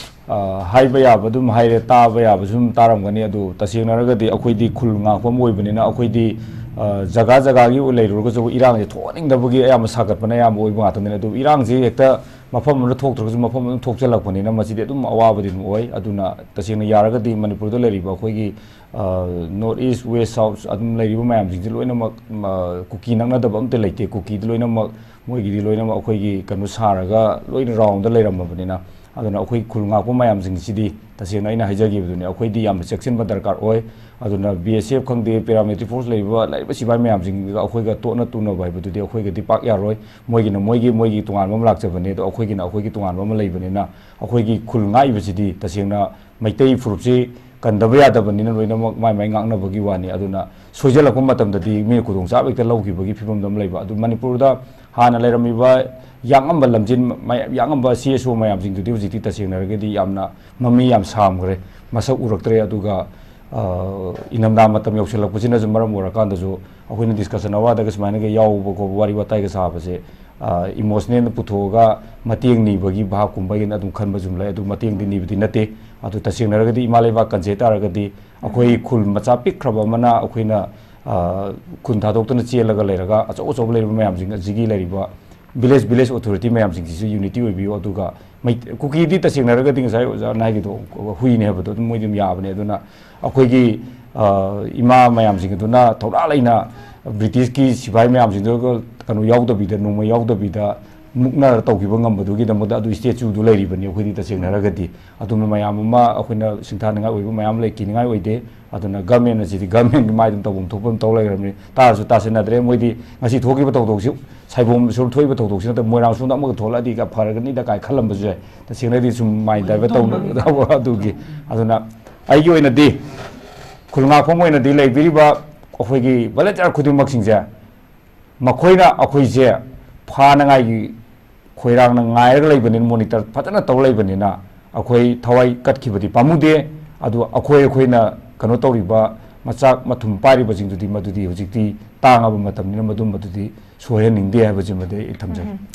ꯑ, ꯍꯥꯏꯕ ꯌꯥꯕ ꯑꯗꯨꯝ ꯍꯥꯏꯔꯦ, ꯇꯥꯕ ꯌꯥꯕꯁꯨ ꯑꯗꯨꯝ ꯇꯥꯔꯝꯒꯅꯤ꯫ ꯑꯗꯨ ꯇꯁꯦꯡꯅ ꯍꯥꯏꯔꯒꯗꯤ ꯑꯩꯈꯣꯏꯗꯤ ꯈꯨꯜ ꯉꯥꯛꯄ ꯑꯃ ꯑꯣꯏꯕꯅꯤꯅ ꯑꯩꯈꯣꯏꯗꯤ, ꯑ, ꯖꯒꯥ ꯖꯒꯥꯒꯤ ꯂꯩꯔꯨꯔꯒꯁꯨ ꯏꯔꯥꯡꯁꯦ ꯊꯣꯛꯍꯟꯅꯤꯡꯗꯕꯒꯤ ꯑꯌꯥꯝꯕ ꯁꯥꯒꯠꯄꯅ ꯑꯌꯥꯝꯕ ꯑꯣꯏꯕ ꯉꯥꯛꯇꯅꯤꯅ꯫ ꯑꯗꯨ ꯏꯔꯥꯡꯁꯦ ꯍꯦꯛꯇ ꯃꯐꯝ ꯑꯃꯗ ꯊꯣꯛꯇ꯭ꯔꯒꯁꯨ ꯃꯐꯝ ꯑꯃꯗ ꯊꯣꯛꯆꯜꯂꯛꯄꯅꯤꯅ ꯃꯁꯤꯗꯤ ꯑꯗꯨꯝ ꯑꯋꯥꯕꯗꯤ ꯑꯗꯨꯝ ꯑꯣꯏ꯫ ꯑꯗꯨꯅ ꯇꯁꯦꯡꯅ ꯌꯥꯔꯒꯗꯤ ꯃꯅꯤꯄꯨꯔꯗ ꯂꯩꯔꯤꯕ ꯑꯩꯈꯣꯏꯒꯤ, ꯑ, North East, West, South ꯑꯗꯨꯝ ꯂꯩꯔꯤꯕ ꯃꯌꯥꯝꯁꯤꯡꯁꯦ ꯂꯣꯏꯅꯃꯛ, ꯃ, ꯀꯨꯀꯤ ꯅꯛꯅꯗꯕ ꯑꯝꯇ ꯂꯩꯇꯦ꯫ ꯀꯨꯀꯤꯗꯤ ꯂꯣꯏꯅꯃꯛ, ꯃꯣꯏꯒꯤꯗꯤ ꯂꯣꯏꯅꯃꯛ ꯑꯩꯈꯣꯏꯒꯤ ꯀꯩꯅꯣ ꯁꯥꯔꯒ ꯂꯣꯏꯅ round ꯗ ꯂꯩꯔꯝꯃꯕꯅꯤꯅ꯫ ꯑꯗꯨꯅ ꯑꯩꯈꯣꯏ ꯈꯨꯜ ꯉꯥꯛꯄ ꯃꯌꯥꯝꯁꯤꯡꯁꯤꯗꯤ ꯇꯁꯦꯡꯅ ꯑꯩꯅ ꯍꯥꯏꯖꯈꯤꯕꯗꯨꯅꯤ, ꯑꯩꯈꯣꯏꯗꯤ ꯌꯥꯝꯅ ꯆꯦꯛꯁꯤꯟꯕ ꯗꯔꯀꯥꯔ ꯑꯣꯏ꯫ ꯑꯗꯨꯅ B S F ꯈꯪꯗꯦ, paramilitary force ꯂꯩꯔꯤꯕ, ꯂꯩꯔꯤꯕ ꯁꯤꯐꯥꯏ ꯃꯌꯥꯝꯁꯤꯡꯒ ꯑꯩꯈꯣꯏꯒ ꯇꯣꯠꯅ ꯇꯨꯅꯕ ꯍꯥꯏꯕꯗꯨꯗꯤ ꯑꯩꯈꯣꯏꯒꯗꯤ ꯄꯥꯛ ꯌꯥꯔꯣꯏ꯫ ꯃꯣꯏꯒꯤꯅ ꯃꯣꯏꯒꯤ, ꯃꯣꯏꯒꯤ ꯇꯣꯉꯥꯟꯕ ꯑꯃ ꯂꯥꯛꯆꯕꯅꯤ, ꯑꯗꯣ ꯑꯩꯈꯣꯏꯒꯤꯅ ꯑꯩꯈꯣꯏꯒꯤ ꯇꯣꯉꯥꯟꯕ ꯑꯃ ꯂꯩꯕꯅꯤꯅ ꯑꯩꯈꯣꯏꯒꯤ ꯈꯨꯜ ꯉꯥꯛꯏꯕꯁꯤꯗꯤ ꯇꯁꯦꯡꯅ ꯃꯩꯇꯩ ꯐꯨꯔꯨꯞꯁꯤ ꯀꯟꯗꯕ ꯌꯥꯗꯕꯅꯤꯅ ꯂꯣꯏꯅꯃꯛ ꯃꯥꯏ ꯃꯥꯏ ꯉꯥꯛꯅꯕꯒꯤ ꯋꯥꯅꯤ꯫ ꯑꯗꯨꯅ ꯁꯣꯏꯖꯜꯂꯛꯄ ꯃꯇꯝꯗꯗꯤ ꯃꯤꯅ ꯈꯨꯗꯣꯡꯆꯥꯕ ꯍꯦꯛꯇ ꯂꯧꯈꯤꯕꯒꯤ ꯐꯤꯕꯝꯗ ꯑꯃ ꯂꯩꯕ꯫ ꯑꯗꯨ ꯃꯅꯤꯄꯨꯔꯗ ꯍꯥꯟꯅ ꯂꯩꯔꯝꯃꯤꯕ ꯌꯥꯡꯉꯝꯕ ꯂꯝꯖꯤꯟ ꯃꯌꯥꯝ, ꯌꯥꯡꯉꯝꯕ C S O ꯃꯌꯥꯝꯁꯤꯡꯗꯨꯗꯤ ꯍꯧꯖꯤꯛꯇꯤ ꯇꯁꯦꯡꯅ ꯍꯥꯏꯔꯒꯗꯤ ꯌꯥꯝꯅ ꯃꯃꯤ ꯌꯥꯝ ꯁꯥꯝꯈ꯭ꯔꯦ, ꯃꯁꯛ ꯎꯔꯛꯇ꯭ꯔꯦ꯫ ꯑꯗꯨꯒ, ꯑ, ꯏꯪꯊꯝꯊꯥ ꯃꯇꯝ ꯌꯧꯁꯤꯜꯂꯛꯄꯁꯤꯅꯁꯨ ꯃꯔꯝ ꯑꯣꯏꯔꯀꯥꯟꯗꯁꯨ ꯑꯩꯈꯣꯏꯅ discussion ꯑꯋꯥꯗꯒ ꯁꯨꯃꯥꯏꯅꯒ ꯌꯥꯎꯕ ꯈꯣꯠꯄ, ꯋꯥꯔꯤ ꯋꯥꯇꯥꯏꯒ ꯁꯥꯕꯁꯦ, ꯑ, emotional ꯄꯨꯊꯣꯛꯑꯒ ꯃꯇꯦꯡ ꯅꯤꯕꯒꯤ ꯚꯥꯕꯀꯨꯝꯕꯒꯤꯅ ꯑꯗꯨꯝ ꯈꯟꯕꯁꯨ ꯂꯩ꯫ ꯑꯗꯨ ꯃꯇꯦꯡꯗꯤ ꯅꯤꯕꯗꯤ ꯅꯠꯇꯦ꯫ ꯑꯗꯨ ꯇꯁꯦꯡꯅ ꯍꯥꯏꯔꯒꯗꯤ ꯏꯃꯥ ꯂꯩꯕꯥꯛ ꯀꯟꯖꯩ ꯇꯥꯔꯒꯗꯤ ꯑꯩꯈꯣꯏ ꯈꯨꯜ ꯃꯆꯥ ꯄꯤꯛꯈ꯭ꯔꯕ ꯑꯃꯅ ꯑꯩꯈꯣꯏꯅ, ꯑ, ꯈꯨꯟ ꯊꯥꯗꯣꯛꯇꯨꯅ ꯆꯦꯜꯂꯒ ꯂꯩꯔꯒ ꯑꯆꯧ ꯑꯆꯧꯕ ꯂꯩꯔꯤꯕ ꯃꯌꯥꯝꯁꯤꯡ ꯑꯁꯤꯒꯤ ꯂꯩꯔꯤꯕ village, village authority ꯃꯌꯥꯝꯁꯤꯡꯁꯤꯁꯨ unity ꯑꯣꯏꯕꯤꯌꯨ꯫ ꯑꯗꯨꯒ ꯃꯩ-, ꯀꯨꯀꯤꯗꯤ ꯇꯁꯦꯡꯅ ꯍꯥꯏꯔꯒꯗꯤ ꯉꯁꯥꯏ ꯑꯣꯖꯥꯅ ꯍꯥꯏꯈꯤꯗꯣ ꯍꯨꯏꯅꯦ ꯍꯥꯏꯕꯗꯣ ꯑꯗꯨꯝ ꯃꯣꯏꯗꯤ ꯑꯗꯨꯝ ꯌꯥꯕꯅꯦ꯫ ꯑꯗꯨꯅ ꯑꯩꯈꯣꯏꯒꯤ, ꯑ, ꯏꯃꯥ ꯃꯌꯥꯝꯁꯤꯡ ꯑꯗꯨꯅ ꯊꯧꯅꯥ ꯂꯩꯅ ꯕ꯭ꯔꯤꯇꯤꯁꯀꯤ ꯁꯤꯐꯥꯏ ꯃꯌꯥꯝꯁꯤꯡꯗꯨꯒ ꯀꯩꯅꯣ ꯌꯥꯎꯗꯕꯤꯗ, ꯅꯣꯡꯃꯩ ꯌꯥꯎꯗꯕꯤꯗ, ꯃꯨꯛꯅꯔ ꯇꯧꯈꯤꯕ ꯉꯝꯕꯗꯨꯒꯤꯗꯃꯛꯇ ꯑꯗꯨ statue ꯗꯨ ꯂꯩꯔꯤꯕꯅꯤ꯫ ꯑꯩꯈꯣꯏꯗꯤ ꯇꯁꯦꯡꯅ ꯍꯥꯏꯔꯒꯗꯤ ꯑꯗꯨꯝꯕ ꯃꯌꯥꯝ ꯑꯃ ꯑꯩꯈꯣꯏꯅ ꯁꯤꯡꯊꯥꯅꯤꯡꯉꯥꯏ ꯑꯣꯏꯕ ꯃꯌꯥꯝ ꯂꯩ, ꯀꯤꯅꯤꯡꯉꯥꯏ ꯑꯣꯏꯗꯦ꯫ ꯑꯗꯨꯅ government ꯑꯁꯤꯗꯤ government ꯀꯤ ꯃꯥꯏꯗ ꯑꯗꯨꯝ ꯇꯧꯐꯝ ꯊꯣꯛꯄ ꯑꯗꯨꯝ ꯇꯧ ꯂꯩꯈ꯭ꯔꯕꯅꯤ꯫ ꯇꯥꯔꯁꯨ ꯇꯥꯁꯤꯟꯅꯗ꯭ꯔꯦ꯫ ꯃꯣꯏꯗꯤ ꯉꯁꯤ ꯊꯣꯛꯈꯤꯕ ꯊꯧꯗꯣꯛꯁꯤ ꯁꯥꯏꯕꯣꯝ ꯁꯣꯝ ꯊꯣꯛꯏꯕ ꯊꯧꯗꯣꯛꯁꯤ ꯅꯠꯇꯕ ꯃꯣꯏꯔꯥꯡ ꯁꯣꯝꯗ ꯑꯃꯒ ꯊꯣꯛꯂꯛꯑꯗꯤ ꯀ ꯐꯔꯒꯅꯤꯗ ꯀꯥꯏ ꯈꯜꯂꯝꯕꯁꯨ ꯌꯥꯏ꯫ ꯇꯁꯦꯡꯅꯗꯤ ꯁꯨꯝ mind divert ꯇꯧꯅꯕ ꯑꯗꯨꯒꯤ꯫ ꯑꯗꯨꯅ ꯑꯩꯒꯤ ꯑꯣꯏꯅꯗꯤ ꯈꯨꯜ ꯉꯥꯛꯐꯝ ꯑꯣꯏꯅꯗꯤ ꯂꯩꯕꯤꯔꯤꯕ ꯑꯩꯈꯣꯏꯒꯤ volunteer ꯈꯨꯗꯤꯡꯃꯛꯁꯤꯡꯁꯦ ꯃꯈꯣꯏꯅ ꯑꯩꯈꯣꯏꯁꯦ ꯐꯥꯅꯉꯥꯏꯒꯤ ꯈꯣꯏꯔꯥꯡꯅ ꯉꯥꯏꯔꯒ ꯂꯩꯕꯅꯤꯅ, monitor ꯐꯖꯅ ꯇꯧ ꯂꯩꯕꯅꯤꯅ ꯑꯩꯈꯣꯏ ꯊꯋꯥꯏ ꯀꯠꯈꯤꯕꯗꯤ ꯄꯥꯝꯃꯨꯗꯦ꯫ ꯑꯗꯨ ꯑꯩꯈꯣꯏ ꯑꯩꯈꯣꯏꯅ ꯀꯩꯅꯣ ꯇꯧꯔꯤꯕ ꯃꯆꯥꯛ ꯃꯊꯨꯝ ꯄꯥꯏꯔꯤꯕꯁꯤꯡꯗꯨꯗꯤ ꯃꯗꯨꯗꯤ ꯍꯧꯖꯤꯛꯇꯤ ꯇꯥꯡꯉꯕ ꯃꯇꯝꯅꯤꯅ ꯃꯗꯨꯝꯕꯗꯨꯗꯤ ꯁꯣꯏꯍꯟꯅꯤꯡꯗꯦ ꯍꯥꯏꯕꯁꯤꯃꯗꯤ ꯑꯩ ꯊꯝꯖꯒꯦ꯫ ꯎꯝ꯫